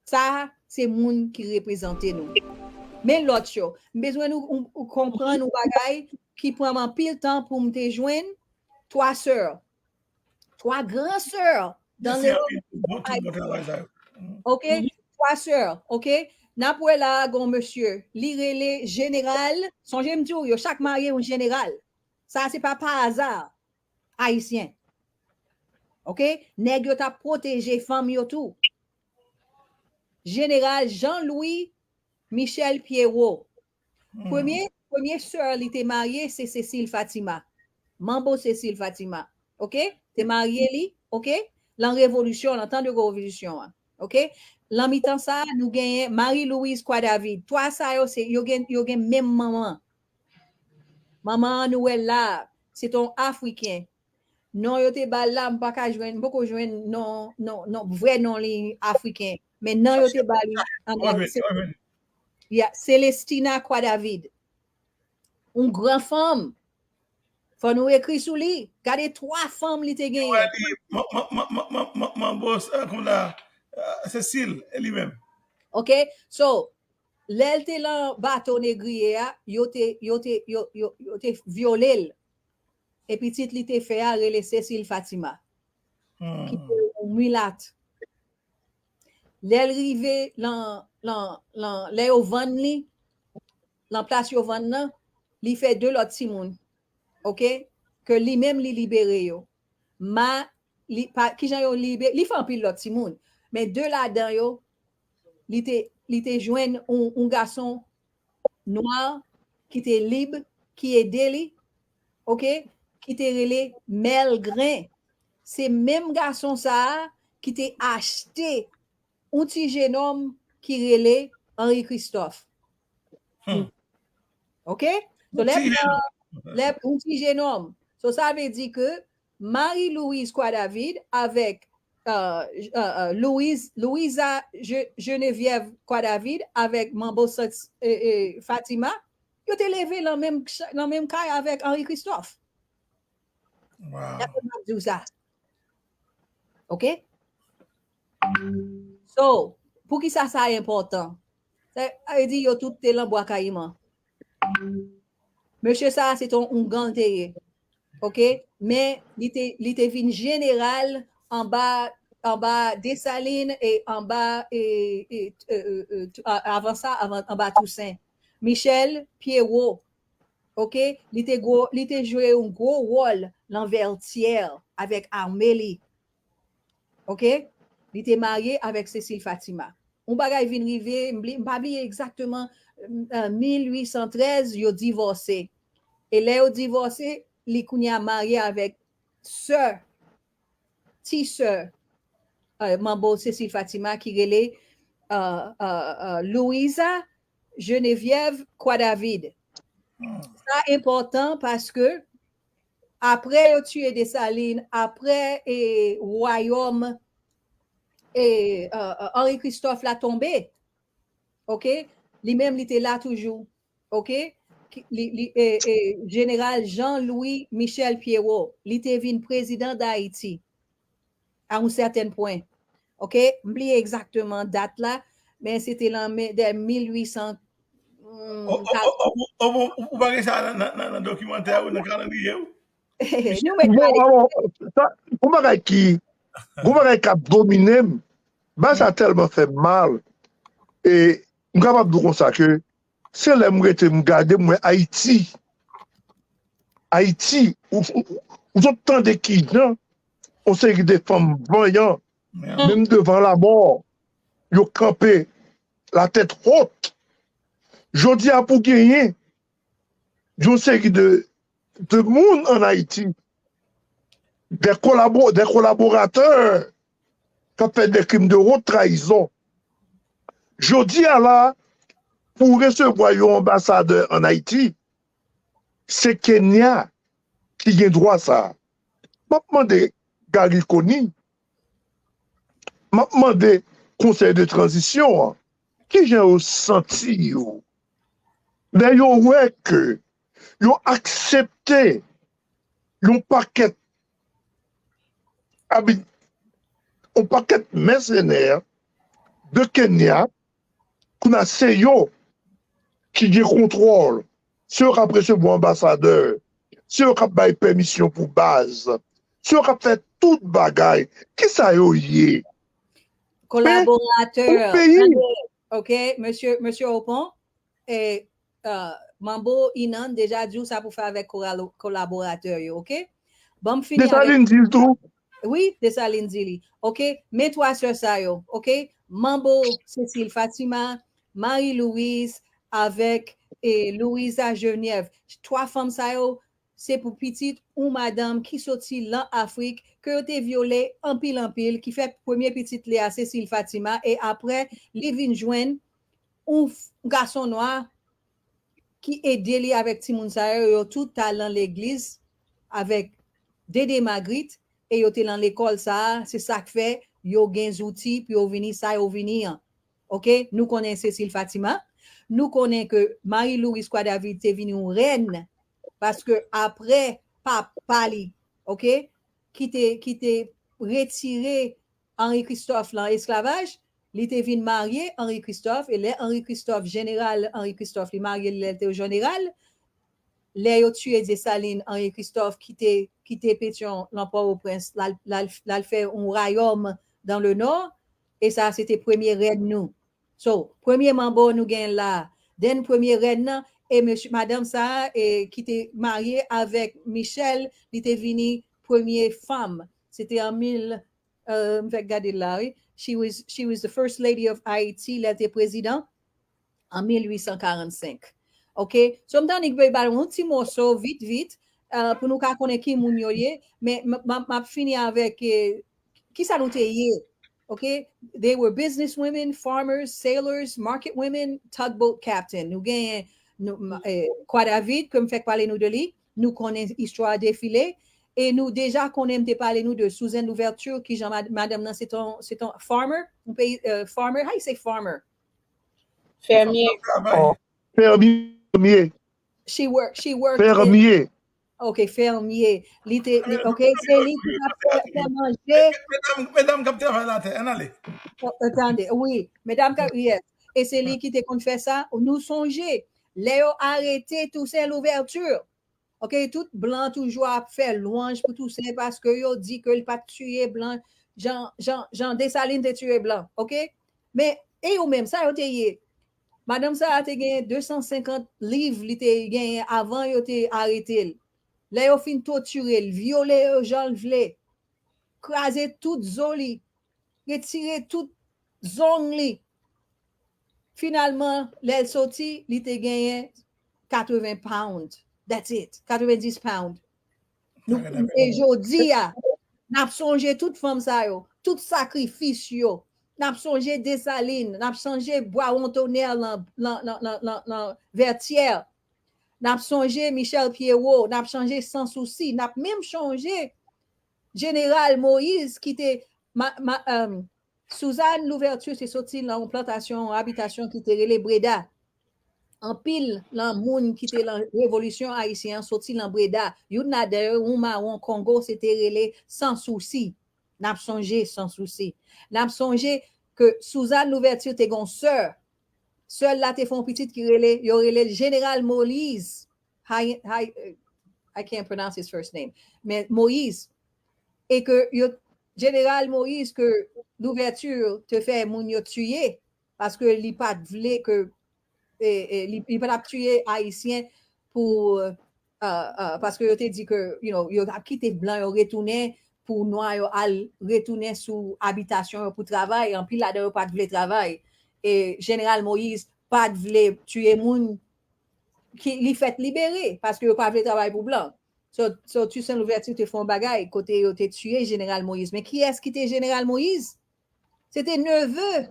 Sa, se moun ki reprezante nou. Men lòt yo, m bezwen nou ou, ou konprann yon bagay ki pran m anpil tan pou m te jwenn twa sè, twa gran sè dans le monde. Ok, twa sè, ok. N ap wè la, gon mesye, li rele jeneral. Sonje m di w, yo chak marye yon jeneral. Sa, se pa pa aza. Ayisyen. Ok? Nèg yo t ap pwoteje fanm yo tou. Jeneral Jean Louis Michel Pierrot. Premye, premye sè li te marye, se Cécile Fatima. Manbo Cécile Fatima. Ok? Te marye li, ok? Lan revolisyon, lan tan de revolisyon an. Ok? Lan mitan sa, nou genyen Marie Louise Croix David. Twa sa yo, se, yo gen, yo gen menm manman. Manman an nou wè la, se t on Afriken. Non yo te ba l la, m pa ka jwenn, m poko jwenn non, non, non, vrè non li Afriken. Men non yo te ba li an Ayiti. Yeah, Celestina Croix David. Yon gran fanm. Fò nou ekri sou li. Gade twa fanm li te genyen. Manbo, kòm la, Cécile, e li menm. Ok? So, lè l te lan bato negriye a, yo te, yo te, yo, yo, yo te vyole l. E pitit li te fè a rele Cécile Fatima. Ki te yon milat. Lè l rive lan, lan, lan, lè yo vann li, lan plas yo vann nan, li fè de lòt timoun. Ok? Ke li menm li libere yo. Ma, li, pa, kijan yo libere, li fè anpil lòt timoun. Men de ladan yo, li te, li te jwenn yon, yon gason nwa ki te lib, ki ede li, ok, ki te rele Mèlgren. Se menm gason sa a ki te achte yon ti jenòm ki rele Henri Christophe. Ok? So, lè, lè, yon ti jenòm. So, sa vle di ke Marie Louise Croix David avèk euh, euh, euh, Louise, Louisa Je- Geneviève Croix David avèk Manbo Sent- eh, eh, Fatima, yo te leve nan menm ch- nan menm kay avèk Henri Christophe. Wow. Dapre m ap di w sa. Ok? So, poukisa sa enpòtan? Sa vle di yo tout te lan Bwa Kayiman. Mesye sa a se te yon ougan l te ye. Ok? Men li te, li te vin jeneral anba, anba Desalin e anba, e, e, e, e, e, t- a- avan sa, avan, anba Tousen. Michel Pierrot, ok? Li te gwo, li te jwe yon gwo wòl lan Vètyè avèk ame li. Ok? Li te marye avèk Cécile Fatima. Yon bagay vin rive, m bli- m pa bliye egzakteman, euh, mil uit san trèz, yo divòse. E lè yo divòse, li kounye a marye avèk sè, ti sè, euh, Manbo Cécile Fatima ki rele euh, euh, euh, Louisa Geneviève Croix David. Sa enpòtan paske apre yo tiye Desalin, apre e, wayòm e, euh, euh, Henri Christophe la tonbe, ok, li menm li te la toujou, ok, ki- li, li, e, e, jeneral Jean Louis Michel Pierrot, li te vin prezidan Dayiti a yon sèten pwen. Ok, m bliye egzakteman dat la, men se te lan men dè mil uit san. Ou pa gen sa nan dokimantè ou, nan kalandriye ou? Nou mèt gade. Yon bagay ki, yon bagay k ap domine m, bagay sa tèlman fè m mal. E m kapab di w konsa ke se lè m rete m gade m wè Ayiti. Ayiti, ou, ou, ou sot tande kijan yon seri de fanm vanyan, menm devan lamò, yo kanpe latèt wot. Jodi a pou genyen yon seri de, de moun ann Ayiti, de kolabo, de kolaboratè k ap fè de krim de wot trayizon. Jodi a la, pou resevwa yon anbasadè ann Ayiti, se Kenya ki gen dwa sa a. M ap mande Garry Conille, m ap mande Konsèy de Tranzisyon an, kijan yo santi yo lè yo wè ke yo aksepte yon pakèt Abit, yon pakèt mèsenè de Kenya, kounye a se yo ki gen kontwòl, se yo k ap resevwa anbasadè, se yo k ap bay pèmisyon pou baz, se yo k ap fè tout bagay. Kisa yo ye? Kolaboratè. Ok, mesye, mesye Opon, e, uh, Manbo Inan deja di w sa pou fè avèk kolaboratè yo, ok? Ban m fini. Desalin di l tou. Wi, Desalin di li. Ok, men twa sè sa yo, ok? Manbo Cécile Fatima, Marie Louise, avèk e, Louisa Geneviève. Twa fanm sa yo, se pou pitit yon madanm ki soti lan Afrik, ke yo te vyole anpil anpil, ki fè premye pitit li a Cécile Fatima, e apre, li vin jwenn yon gason nwa ki ede li avèk timoun sa yo, yo tout ta lan legliz avèk Dede Magrit, e yo te lan lekòl sa a, se sa k fè yo gen zouti pou yo vini sa yo vini an. Ok, nou konnen Cécile Fatima, nou konnen ke Marie Louise Croix David te vin yon rèn, paske apre papa li, ok, ki te, ki te retire Henri Christophe lan esklavaj, li te vin marye Henri Christophe, e lè Henri Christophe, jeneral Henri Christophe, li marye l lè l te jeneral, lè yo tiye Desalin, Henri Christophe kite, kite Petyon lan Pòtoprens, l al, l al, l al fè yon rayòm dans le nord, e sa se te premye rèn nou. So, premye manbo nou gen la, then premye rèn nan, e mesye, madanm sa a, e ki te marye avèk Michel, li te vini premye fanm. Se te an mil, euh, m fèk gade l la, wi. She was, she was the first lady of Haiti, lè l te prezidan, an mil uit san karannsenk. Ok? So, m ta annik bay yon ti moso, vit, vit, euh, pou nou ka konnen ki moun yo ye, men m ap fini avèk, eh, kisa nou te ye. Ok? They were business women, farmers, sailors, market women, tugboat captain. Nou genyen, nou, eh, Croix David, ke m fèk pale nou de li. Nou konnen istwa defile. E nou deja konnen m te pale nou de Suzanne Louverture, ki jan madanm nan se ton, se ton farmer, yon peyi, euh, farmer, how you say farmer? Fèmye. Fèmye. She work, she work. Fèmye. Ok, fèmye. Li te, ok, se li ki t ap fè manje. Medam k ap travay latè, ann ale. Tande, wi. Medam k ap, yes. E se li ki te konn fè sa. Nou sonje, lè yo arete Toussaint Louverture, ok, tout blan toujou ap fè lwanj pou Toussaint paske yo di ke li pa t tiye blan jan, jan, jan Desalin te tiye blan, ok? Men, e yo menm, sa yo te ye? Madanm sa a te genyen de san senkant liv li te genyen avan yo te arete l. Lè yo fin totire l, vyole yo jan l vle, kraze tout zo li, retire tout zong li. Finalman, lè l soti, li te genyen katreven pound. That's it. Katrevenndis pound. Nou, e jodi a, n ap sonje tout fanm sa yo, tout sakrifis yo. N ap sonje Desalin, n ap sonje Bwawon Tonè lan, lan, lan, lan, lan, lan Vètyè. N ap sonje Michel Pierrot, n ap sonje Sans Souci, n ap menm sonje Jeneral Moïse ki te, ma, ma, um, Suzanne Louverture te soti nan yon plantasyon, yon abitasyon ki te rele Breda. Anpil lan moun ki te lan revolisyon ayisyen an soti lan Breda. Youn ladan yo, yon mawon Kongo, se te rele Sans Souci. N ap sonje Sans Souci. N ap sonje ke Suzanne Louverture te gon sè. Sè l la te fè yon pitit ki rele, yo rele l Jeneral Moïse. I, I, I can't pronounce his first name. Men Moïse. E ke yo, Jeneral Moïse ke Louverture te fè moun yo tiye, paske li pa t vle ke, e, e, li, li pa t ap tiye Ayisyen pou, uh, uh, paske yo te di ke, you know, yo t ap kite blan yo retounen pou nwa yo al retounen sou abitasyon yo pou travay. Anpil ladan yo pa t vle travay. E Jeneral Moïse pa t vle tiye moun ki li fèt libere, paske yo pa vle travay pou blan. So, so Toussaint Louverture te fè yon bagay kote yo te tiye Jeneral Moïse. Men kiyès ki te Jeneral Moïse? Se te neve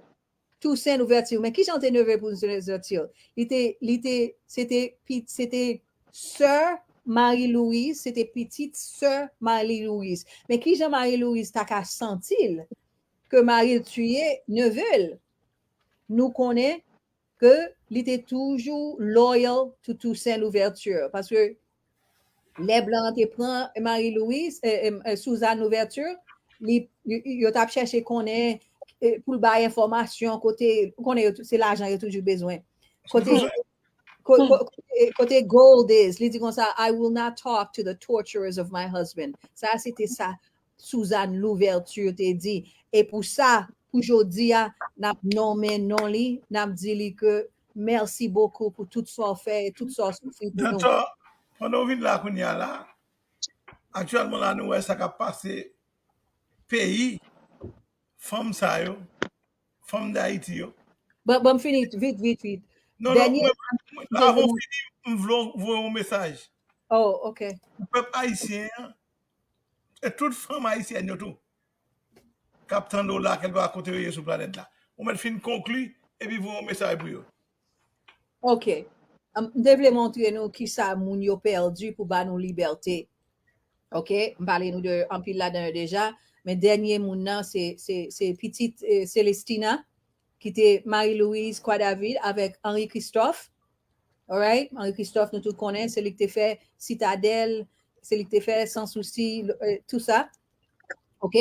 Toussaint Louverture. Men kijan te neve pou Toussaint Louverture? Li te, li te, se te, se te sè Marie Louise, se te pitit sè Marie Louise. Men kijan Marie Louise ta ka santi l ke mari l tiye neve l? Nou konnen ke li te toujou loyal to Toussaint Louverture. Paske lè blan an te pran Marie Louise, eh, eh, Suzanne Louverture, li, yo, yo t ap chèche konnen, eh, pou l bay enfòmasyon kote, ou konnen yo tou, se lajan yo toujou bezwen. Kote, ko- ko- kote, kote gold is, li di konsa, "I will not talk to the torturers of my husband." Sa se te sa Suzanne Louverture te di. E pou sa, pou jodi a, n ap nonmen non li, n ap di li ke mèsi bokou pou tout sa w fè e tout sa w soufri pou nou. Dantò, pandan w vin la kounye a la, aktyèlman la nou wè sa k ap pase peyi fanm sa yo, fanm Dayiti yo. Bon, bon, fini vit, vit, vit. Non, non, mwen, mwen, avan w fini, m vle w voye yon mesaj. Oh, ok. Pou pèp ayisyen an, e tout fanm ayisyèn yo tou, k ap tande w la, kèlkeswa kote yo ye sou planèt la. Ou mèt fin konkli, epi voye yon mesaj pou yo. Ok. Um, m te vle montre nou kisa moun yo pèdi pou ba nou libète. Ok? M pale nou de anpil ladan yo deja, men dènye moun nan, se, se, se pitit eh, Celestina, ki te Marie-Louise Croix-David avèk Henri Christophe. Alright? Henri Christophe, nou tout konnen, se li ki te fè Sitadèl, se li ki te fè Sans Souci, eh, tout sa. Ok?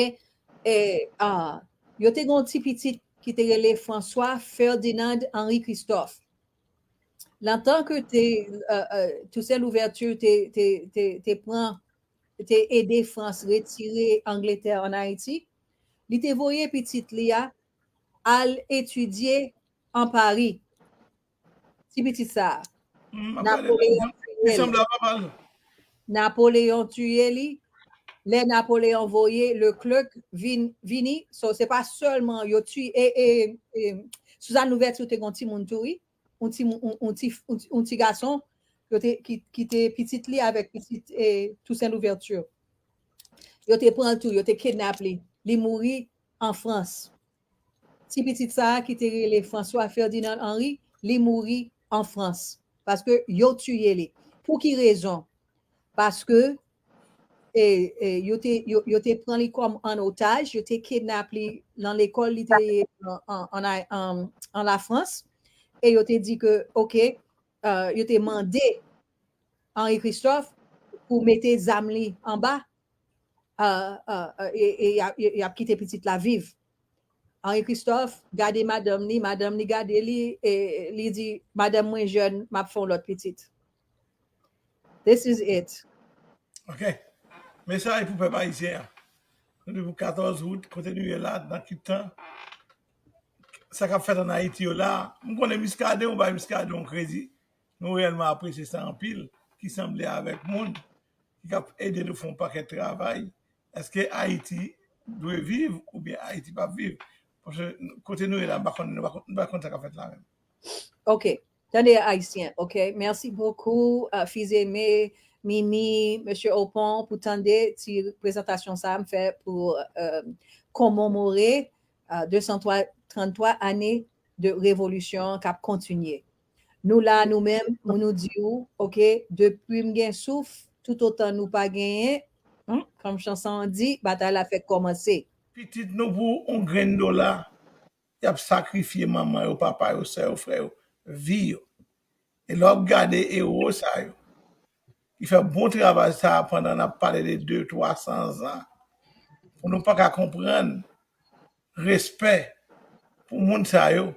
E, ah, yo te gen yon ti pitit ki te rele François Ferdinand Henri Christophe. Nan tan ke te, eh, eh, Toussaint Louverture te, te, te, te pran, te ede Frans retire Angletè ann Ayiti, li te voye pitit li a al etidye an Pari. Ti pitit sa a. Napoleyon tiye li. Napoleyon tiye li. Lè Napoleyon voye Leclerc vin, vini, so, se pa sèlman yo tiye, e, e, e, Suzanne Louverture te gen yon timoun tou, wi. Yon ti, yon, yon ti, yon ti, yon ti gason, yo te, ki, ki te pitit li avèk pitit eh, Toussaint Louverture. Yo te pran l tou, yo te kidnap li. Li mouri an Frans. Ti pitit sa a ki te rele François Ferdinand Henry, li mouri an Frans. Paske yo tiye li. Pou ki rezon? Paske e, e, yo, te, yo, yo te pran li kòm an otaj, yo te kidnap li nan lekòl li te ye an, an, an, an, an Lafrans, e yo te di ke, ok, uh, yo te mande Henri Christophe pou mete zam li anba, uh, uh, e, e y ap kite pitit la viv. Henri Christophe gade madanm li, madanm li gade li, e li di, madanm mwen jèn, m ap fè yon lòt pitit. This is it. Ok. Mesaj pou pèp ayisyen an. Nou di pou katòz out, kote nou ye la, nan ki tan, sa k ap fèt ann Ayiti yo la. M konnen Muscadin, ou bay Muscadin yon kredi. Nou reyèlman apresye sa anpil, ki sanble avèk moun ki k ap ede nou fè yon pakèt travay. Èske Ayiti dwe viv oubyen Ayiti p ap viv? Paske kote nou ye la, m pa konn, m pa konn, m pa konn sa k ap fèt la menm. Ok. Tande Ayisyen, ok? Merci beaucoup, uh, Fils-Aimé, Mimi, Mesye Opon, pou tande ti prezantasyon sa a m fè pou uh, komemore uh, deux cent trente-trois ane de revolisyon k ap kontinye. Nou la, nou menm, pou nou di w, ok, depi m gen souf, toutotan nou pa genyen, hmm, kòm chanson an di, batay la fèk kòmanse. Pitit nou pou yon grenn dola, y ap sakrifye manman yo, papa yo, sè yo, frè yo, vi yo. E lè w ap gade ewo sa yo, ki fè bon travay sa a pandan n ap pale de de, twa san zan, pou nou pa ka konprann respè pou moun sa yo,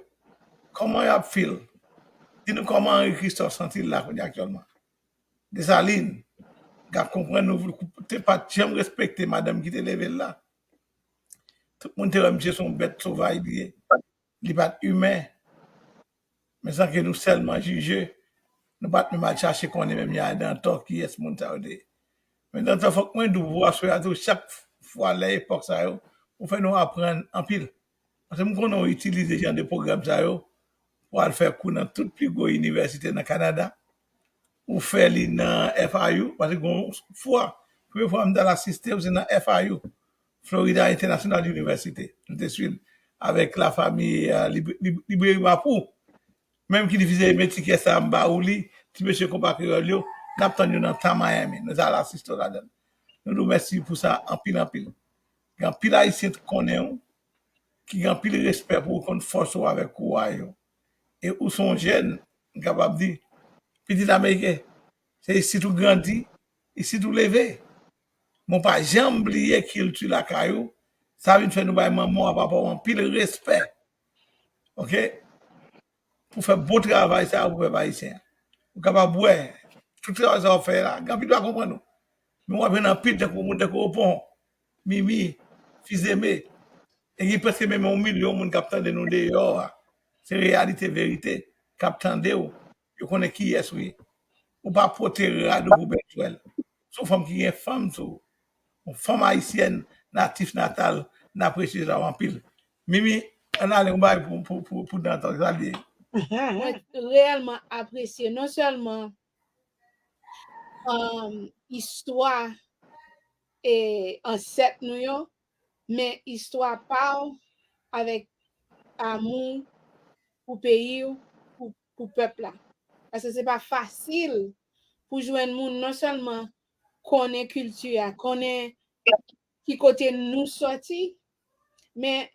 kòman y ap fil? Di nou kòman Henri Christophe santi l la kounye a aktyèlman. Desalin, gad konprann nou te pa t janm respekte madanm ki te leve l la. Tout moun te wè misye se yon bèt sovaj li ye. Li pa t imen. Men san ke nou sèlman jije, nou pa t menm al chache konnen menm jan a Dantò kiyès moun sa yo te ye. Men Dantò, fòk mwen di w pou aswè a tou, chak fwa lè epòk sa yo, ou fè nou aprann anpil. Paske m konnen w itilize jan de pwogram sa yo pou al fè kou nan tout pi gwo inivèsite nan Kanada. Ou fè li nan F I U, paske gon fwa, premye fwa m t al asiste w, se nan F I U, Florida International University. Nou te swiv avèk lafanmi uh, Libreri Mapou. Menm ki difize men tikè sa a m ba ou li, ti mesye konpa kreyòl yo, n ap tann yo nan Tan Miami. Nou ta al asiste w ladan l. Nou di w mèsi pou sa anpil anpil. Gen anpil Ayisyen t konnen w, ki gen anpil respè pou ou, konn fòs ou avèk kouraj ou. E ou se yon jèn, m kapab di, pitit Ameriken, se isit ou grandi, isit ou leve. Men w pa janm bliye kilti lakay ou, Sa vin fè nou bay manman w ak papa w anpil respè. Oke? Pou fè bon travay sa a pou pèp ayisyen an. Ou kapab wè, tout travay sa w ap fè la, gen anpil pa konprann ou. Men w aprann anpil tankou moun tankou Opon, Mimi, Fizeme. E gen prèske menm yon milyon moun k ap tande nou deyò a. Se reyalite, verite, k ap tande w. Yo konnen kiyès ou ye. Ou pa pote rad ou pou bèl jwèl. Se yon fanm ki gen fanm sou ou. Yon fanm ayisyèn, natif natal, n apresye sa w anpil. Mimi, ann ale, yon bagay pou, pou, pou, pou Dantor, sa l ye. Mwen reyèlman apresye non sèlman um, istwa e ansèt nou yo, men istwa pa w avèk amou pou peyi w, pou, pou pèp la. Paske se pa fasil pou jwenn moun non sèlman konnen kilti a, konnen ki kote nou sòti, men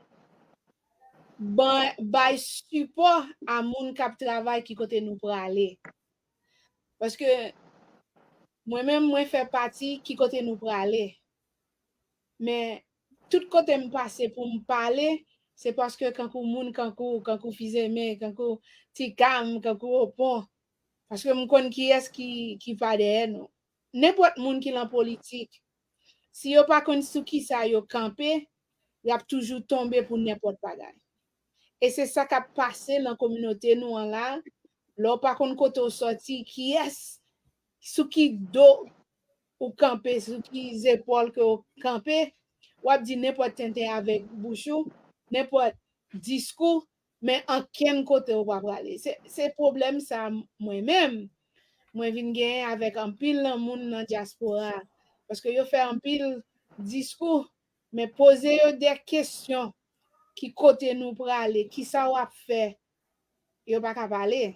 ban, bay sipò a moun k ap travay ki kote nou prale. Paske mwen menm, mwen fè pati ki kote nou prale. Men tout kote m pase pou m pale, se paske kankou moun kankou, kankou Fizeme, kankou Ti Kam, kankou Opon. Paske m konn kiyès ki, ki pa dèyè nou. Nenpòt moun ki lan politik, si yo pa konn sou kisa yo kanpe, y ap toujou tonbe pou nenpòt bagay. E se sa k ap pase lan kominote nou an la, lè w pa konn kote w sòti, kiyès, sou ki do ou kanpe, sou ki zepòl ke w kanpe, w ap di nenpòt tenten avèk bouch ou, nenpòt diskou, men ankenn kote w pa prale. Se, se pwoblèm sa mwen menm, mwen vin genyen avèk anpil nan moun nan dyaspora, paske yo fè anpil diskou, men poze yo de kesyon, ki kote nou prale, kisa w ap fè, yo pa ka pale.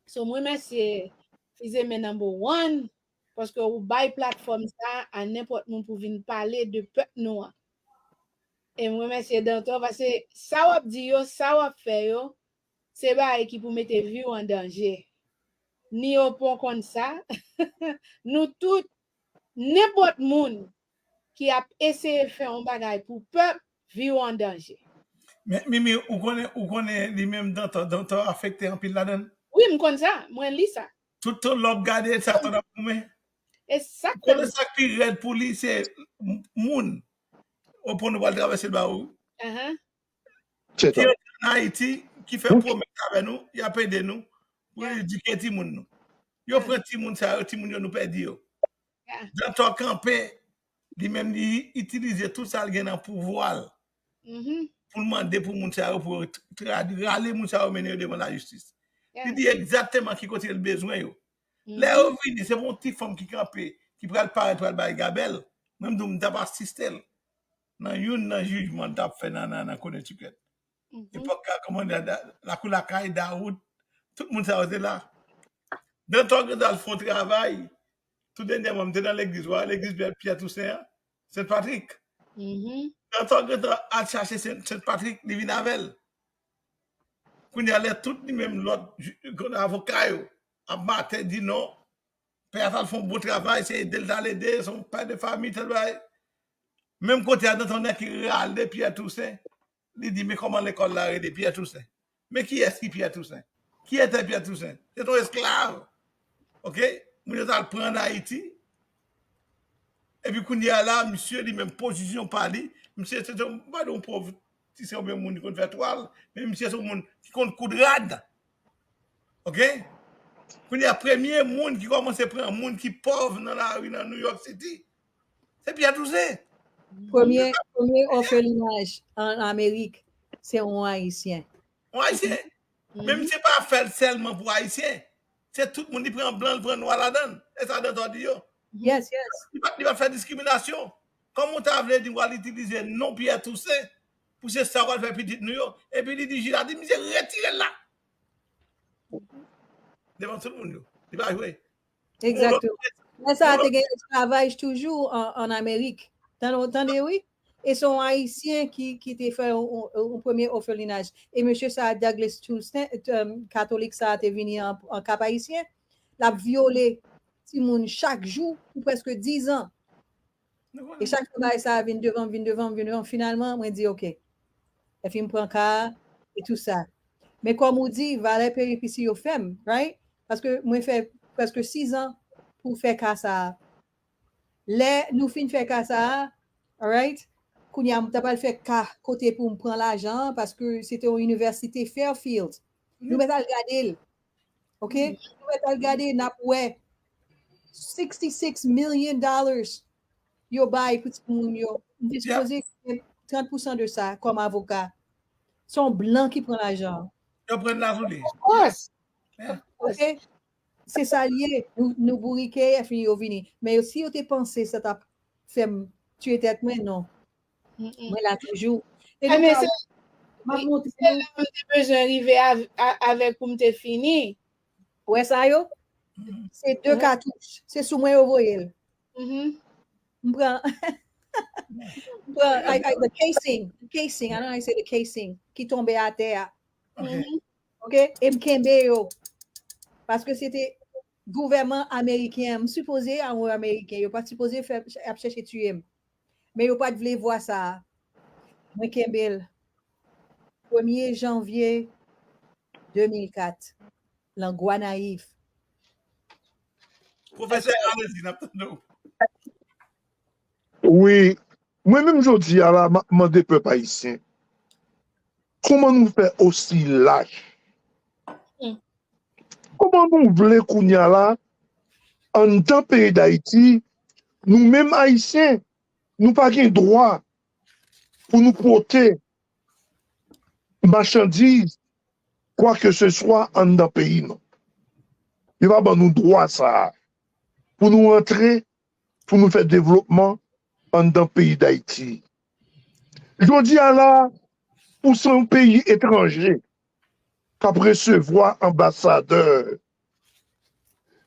So, mwen remèsye Fizeme number one, paske ou bay platfòm sa a nenpòt moun pou vin pale de pèp nou an. E mwen remèsye Dantor, paske sa w ap di yo, sa w ap fè yo, se bagay ki pou mete vi w an danje. Ni Opon konn sa, nou tout, nenpòt moun ki ap eseye fè yon bagay pou pèp, vi w an danje. Men, Mimi, ou konnen, ou konnen li menm Dantor, Dantor afekte anpil ladan l. Wi, m konn sa, mwen li sa. Tout tan lè w ap gade sa, tan ap goumen. E sa Ou konnen sa k pi rèd pou li, se m- moun. Opon nou pral travèse l ba ou. Ahan. Ki antre ann Ayiti, ki fè pwomès avè nou, y ap ede nou pou edike timoun nou. Yo pran timoun sa yo, timoun yo nou pèdi yo. Dantor kanpe, li menm li itilize tout sa l gen nan pouvwa l pou l mande pou moun sa yo, pou yo tra- rale moun sa yo, mennen yo devan lajistis. Li di egzakteman ki kote l bezwen yo. Lè yo vini, se pa yon ti fanm ki kanpe, ki pral parèt, pral bay gabèl. Mwen, m di w, m t ap asiste l nan youn nan jijman l t ap fè nan, nan, nan Connecticut. Epòk la, kòman, la, la, Lakou Lakay, Dawout, tout moun sa yo te la. Dantor gentan al fè yon travay. Tou dènyèman, m te nan legliz, wa, legliz Pyè, Pyè Tousen an, Sent Patrik. Dantor gentan al chache Sent, Sent Patrik, li vin avè l. Kounye a, lè tout li menm lòt ju- avoka yo ap maten, di non, pè a t al fè yon bon travay, se ede l t al ede, se yon pè de fanmi, tèl bagay. Menm kote a, Dantor nèk ki rale Pyè Tousen, li di, men kòman lekòl la rele Pyè Tousen? Men kiyès ki Pyè Tousen? Qui était Pierre Toussaint? Se t on esklav. Oke? Moun yo t al pran ann Ayiti. Epi kounye a la, misye li menm pozisyon pa li, misye se te, m pa di yon pòv ti se yon moun ki konn fè twal, men misye se yon moun ki konn koud rad. Oke? Kounye a, premye moun ki kòmanse pran moun ki pòv nan lari nan New York City, se Pyè Tousen. Premye, premye òfelinaj an Amerik, se yon Ayisyen. Yon Ayisyen. Men misye pa fè l sèlman pou Ayisyen. Se tout moun, li pran blan, li pran nwa ladan l. E sa Dantor di yo. Yes, yes. Li pa, li pa fè diskriminasyon. Kòman w ta vle di w al itilize non Pyè Tousen pou se sa w al fè pitit nou yo? Epi li di jij la di, misye retire l la. Devan tout moun yo. Li pa jwe. Egzakteman. Lè sa a te gen esklavaj toujou an, an Amerik. Tande, tande, wi. E se yon Ayisyen ki, ki te fè yon, yon, yon premye òfelinaj. E mesye sa a, Douglas Toussaint, um, katolik sa a te vini an, an Kap Ayisyen. L ap vyole timoun chak jou pou prèske diz an. E chak fwa bagay sa a vin devan m, vin devan m, vin devan m, finalman, mwen di, "Ok." Epi m pran ka a, e tou sa. Men kòm ou di, valè peripisi yo fè m, right? Paske mwen fè prèske sis an pou fè ka sa a. Lè nou fin fè ka sa a, alright? Kounye a, m ta pral fè ka kote pou m pran lajan an, paske se te yon inivèsite Fairfield. Nou mèt al gade l. Ok? Nou mèt al gade, n ap wè sixty-six million dollars yo bay pou timoun yo. M te sipoze gen trant pousan de sa kòm avoka. Se yon blan ki pran lajan an. Yo pran nan sou li. Of course. Ok? Se sa l ye. Nou, nou bourike, epi yo vini. Men yo, si yo te panse sa t ap fè m tiye tèt mwen, non. Mwen la toujou. E Ah, nou men ka se wè, m ap montre se nou. La m te bezwen rive av- a- avèk pou m te fini. Wè sa yo? Se de katouch. Se sou mwen yo voye l. Mhm. M pran, m pran I, I, the casing, the casing, I don't know how you say the casing, ki tonbe atè a. Ok. Mhm. Ok? E m kenbe yo. Paske se te gouvèman ameriken an. M sipoze a yon ameriken. Yo pa t sipoze fè, ap chèche tiye m. Men yo pa t vle vwa sa a. Mwen kenbe l. Premye janvye de mil kat, lan Gonayiv. Pwofesè, alezi, n ap tande w. Wi, mwen menm jodi a la, m ap mande pèp ayisyen, kòman nou fè osi lach? Hmm. Kòman nou vle kounye a la, anndan peyi Dayiti, nou menm ayisyen, nou pa gen dwa pou nou pote machandiz, kwa ke se swa anndan peyi nou. Yo pa ban nou dwa sa a pou nou rantre, pou nou fè devlopman anndan peyi Dayiti. Jodi a la, pou se yon peyi etranje k ap resevwa anbasadè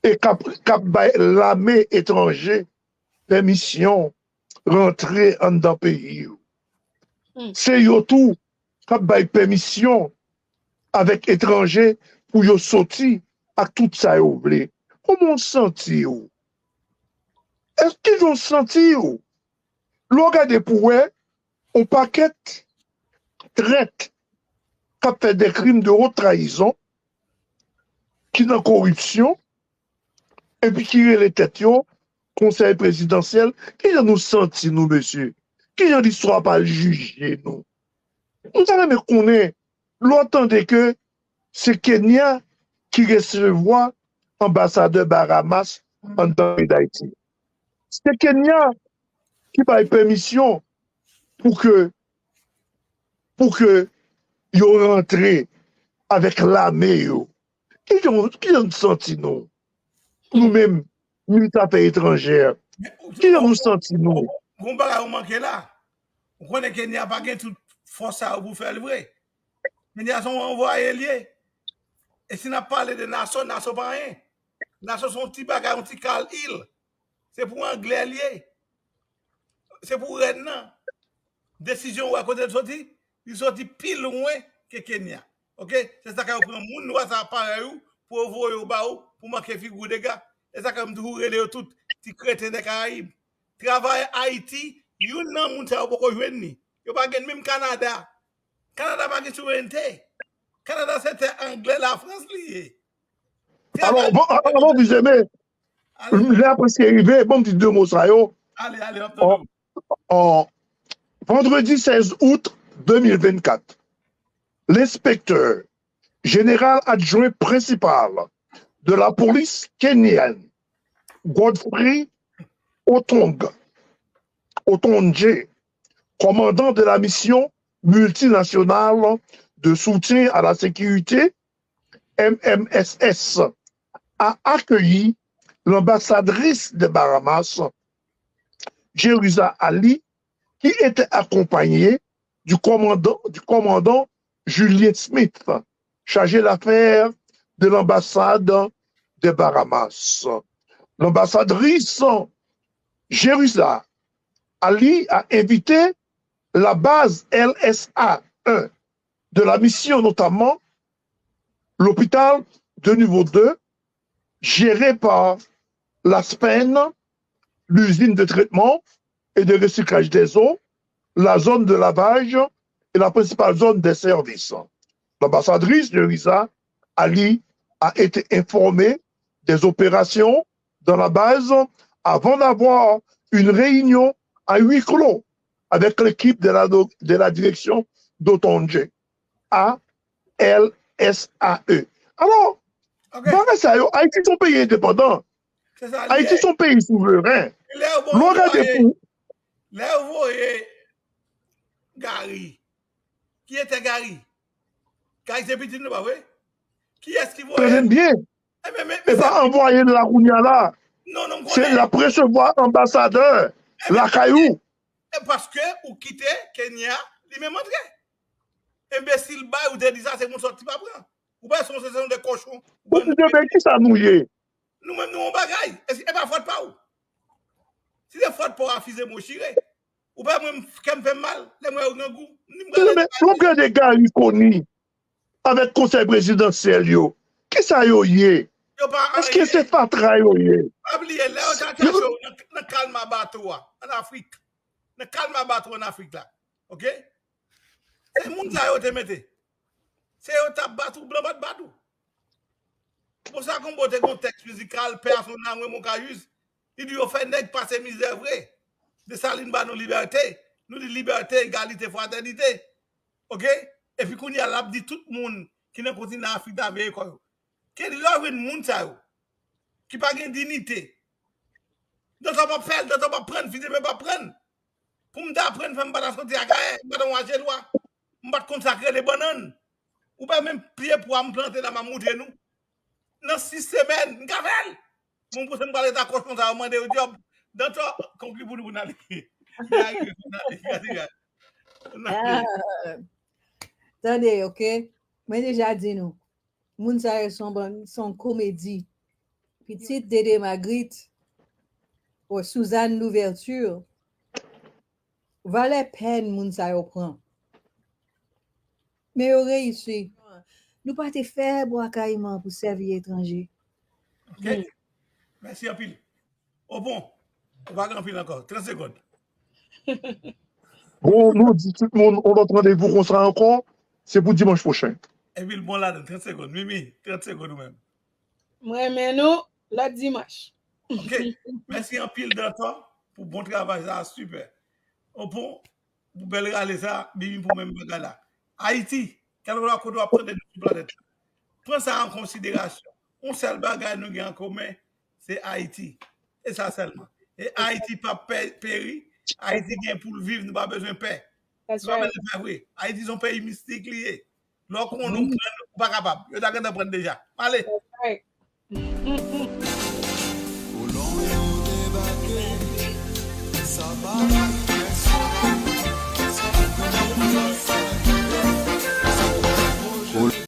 e k ap, k ap bay lame etranje pèmisyon rantre anndan peyi yo. Hmm. Se yo tou k ap bay pèmisyon avèk etranje pou yo soti ak tout sa yo vle. Kòman w santi w? Èske w santi w? Lè w gade pou wè, yon pakèt trèt k ap fè de krim de wot trayizon, ki nan koripsyon, epi ki rele tèt yo Konsèy Prezidansyèl, kijan nou santi nou, mesye? Kijan listwa pral jije nou? Nou ta renmen konnen, lè w tande ke se Kenya ki resevwa anbasadè Baramas anndan peyi Dayiti. Se Kenya ki bay pèmisyon pou ke, pou ke yo rantre avèk lame yo. Kijan, kijan nou santi nou? Nou menm, minis afè etranjè, kijan nou santi nou? Gon bagay ou manke la. Ou konnen Kenya pa gen tout fòs sa yo pou fè l vre. Kenya se yon anvwaye l ye. E si n ap pale de Nassau, Nassau pa anyen. Nassau se yon ti bagay, yon ti kal il. Se pou anglè l ye. Se pou rèn nan. Desizyon ou wè kote l soti, li soti pi lwen ke Kenya. Ok? Se sa k fè yo pran moun nwa sa parèy ou pou yo voye yo ba ou pou manke figi w dega. E sa k fè m toujou rele yo tout ti kreten de Karayib. Travayè Ayiti, youn nan moun sa yo poko jwenn li. Yo pa gen menm Kanada. Kanada pa gen souverènte. Kanada se tè anglè Lafrans li ye. Alò, bon, alò, bon, Bizeme, Ale, lè a prèske rive, bon, m di de mo sa yo. ale, ale, m ap tande w. En vendredi seize août deux mille vingt-quatre, l'inspecteur général adjoint principal de la police kenyane, Godfrey Otong, Otondje, commandant de la mission multinationale de soutien à la sécurité, M M S S, a accueilli l'ambassadrice des Bahamas, Jerusa Ali, qui était accompagnée du commandant, du commandant Julien Smith, chargé d'affaires de l'ambassade des Bahamas. L'ambassadrice Jerusa Ali a invité la base L S A un de la mission, notamment l'hôpital de niveau deux, géré par l'Aspen, l'usine de traitement et de recyclage des eaux, la zone de lavage et la principale zone des services. L'ambassadrice Nerissa Ali a été informée des opérations dans la base avant d'avoir une réunion à huis clos avec l'équipe de la, de la direction d'Otonje, A L S A E. Alò, bagay sa yo, Ayiti se yon peyi endepandan. Ayiti se yon peyi souveren. Lè w gade pou. Lè yo voye Gary. Ki etè Gary? Gary se pitit nou, pa vre? Kiyès ki voye l? Tande m byen. E pa anvwaye l la kounye a la. Non, non, m konnen. Se l ap resevwa anbasadè lakay ou. E paske ou kite Kenya, li menm antre. Enbesil bay ou te di sa, se moun sòti pa pran. Ou pa se yon sesyon de kochon. Ou di de men ki sa nou ye? Nou menm nou yon bagay. E pa fòt pa ou. Si se fòt pa w afize m ochire. Ou pa mwen kè m fè m mal lè m wè yo grangou. Ni m gade. Lè w gade Gary Conille avèk konsèy prezidansyèl yo, ki sa yo ye? Èske se fatra yo ye? Pa bliye, lè yo ta chache w nan kalma bato a, an Afrik. Nan kalma bato an Afrik la. Oke? Se moun sa yo te mete. Se yo t ap bat ou, blan pa t bat ou. Bon, sa konbo te gon tèks mizikal, pè a son nanm, Raymond Cajuste. Li di yo fè nèg pase mizè vre. Desalin ba nou libète. Nou di libète, egalite, fratènite. Oke? Epi kounye a l ap di tout moun ki nan kontinan Afrik la veye kò yo. Ke lè w jwenn moun sa yo ki pa gen dinite. Dòkta p ap fè l, dòkta p ap pran l, fizye p ap pran l. Pou m ta aprann fè m pa ta soti Akayè, m pa ta yon aje lwa. M pa t konn sa k rele bannann. Ou pa menm pye pwa m plante la m ap moutre nou. Nan sis semèn, m ka fè l. Mwen panse m pral rete ak kochon sa yo mande yo djòb. Dantò, konkli pou nou pou n ale. N a rive pou n ale, gade, gade. N a rive. Ah. Tande, oke? Mwen deja di nou, moun sa yo se yon bann, se yon komedi. Pitit Dede Magritte, ou Suzanne Louverture, valè pèn moun sa yo pran. Men yo reyisi. Nou pa te fè bwa kayiman pou sèvi etranje. Oke. Mèsi anpil. Opon, ou pa gen anpil ankò. Trant segonn. Bon, nou di tout moun, yon lòt randevou konsa ankò, se pou dimanch pwochen. Epi l bon ladan, trant segonn. Mimi, trant segonn ou menm. M renmen nou, lòt dimanch. Oke. Mèsi anpil, Dantò, pou bon travay sa, sipè. Opon, pou bèl rale sa, Mimi pou menm bagay la. Ayiti, kèlkeswa kote w ap tande nou sou planèt la, pran sa an konsiderasyon. Yon sèl bagay nou gen an komen, se Ayiti. E sa sèlman. E Ayiti p ap pe-, peri. Ayiti gen pou l viv, nou pa bezwen pè. Nou pa bezwen pè vre. Ayiti se yon peyi mistik li ye. Lè w konnen w pran, ou pa kapab. Yo ta gentan pran l deja. Ale.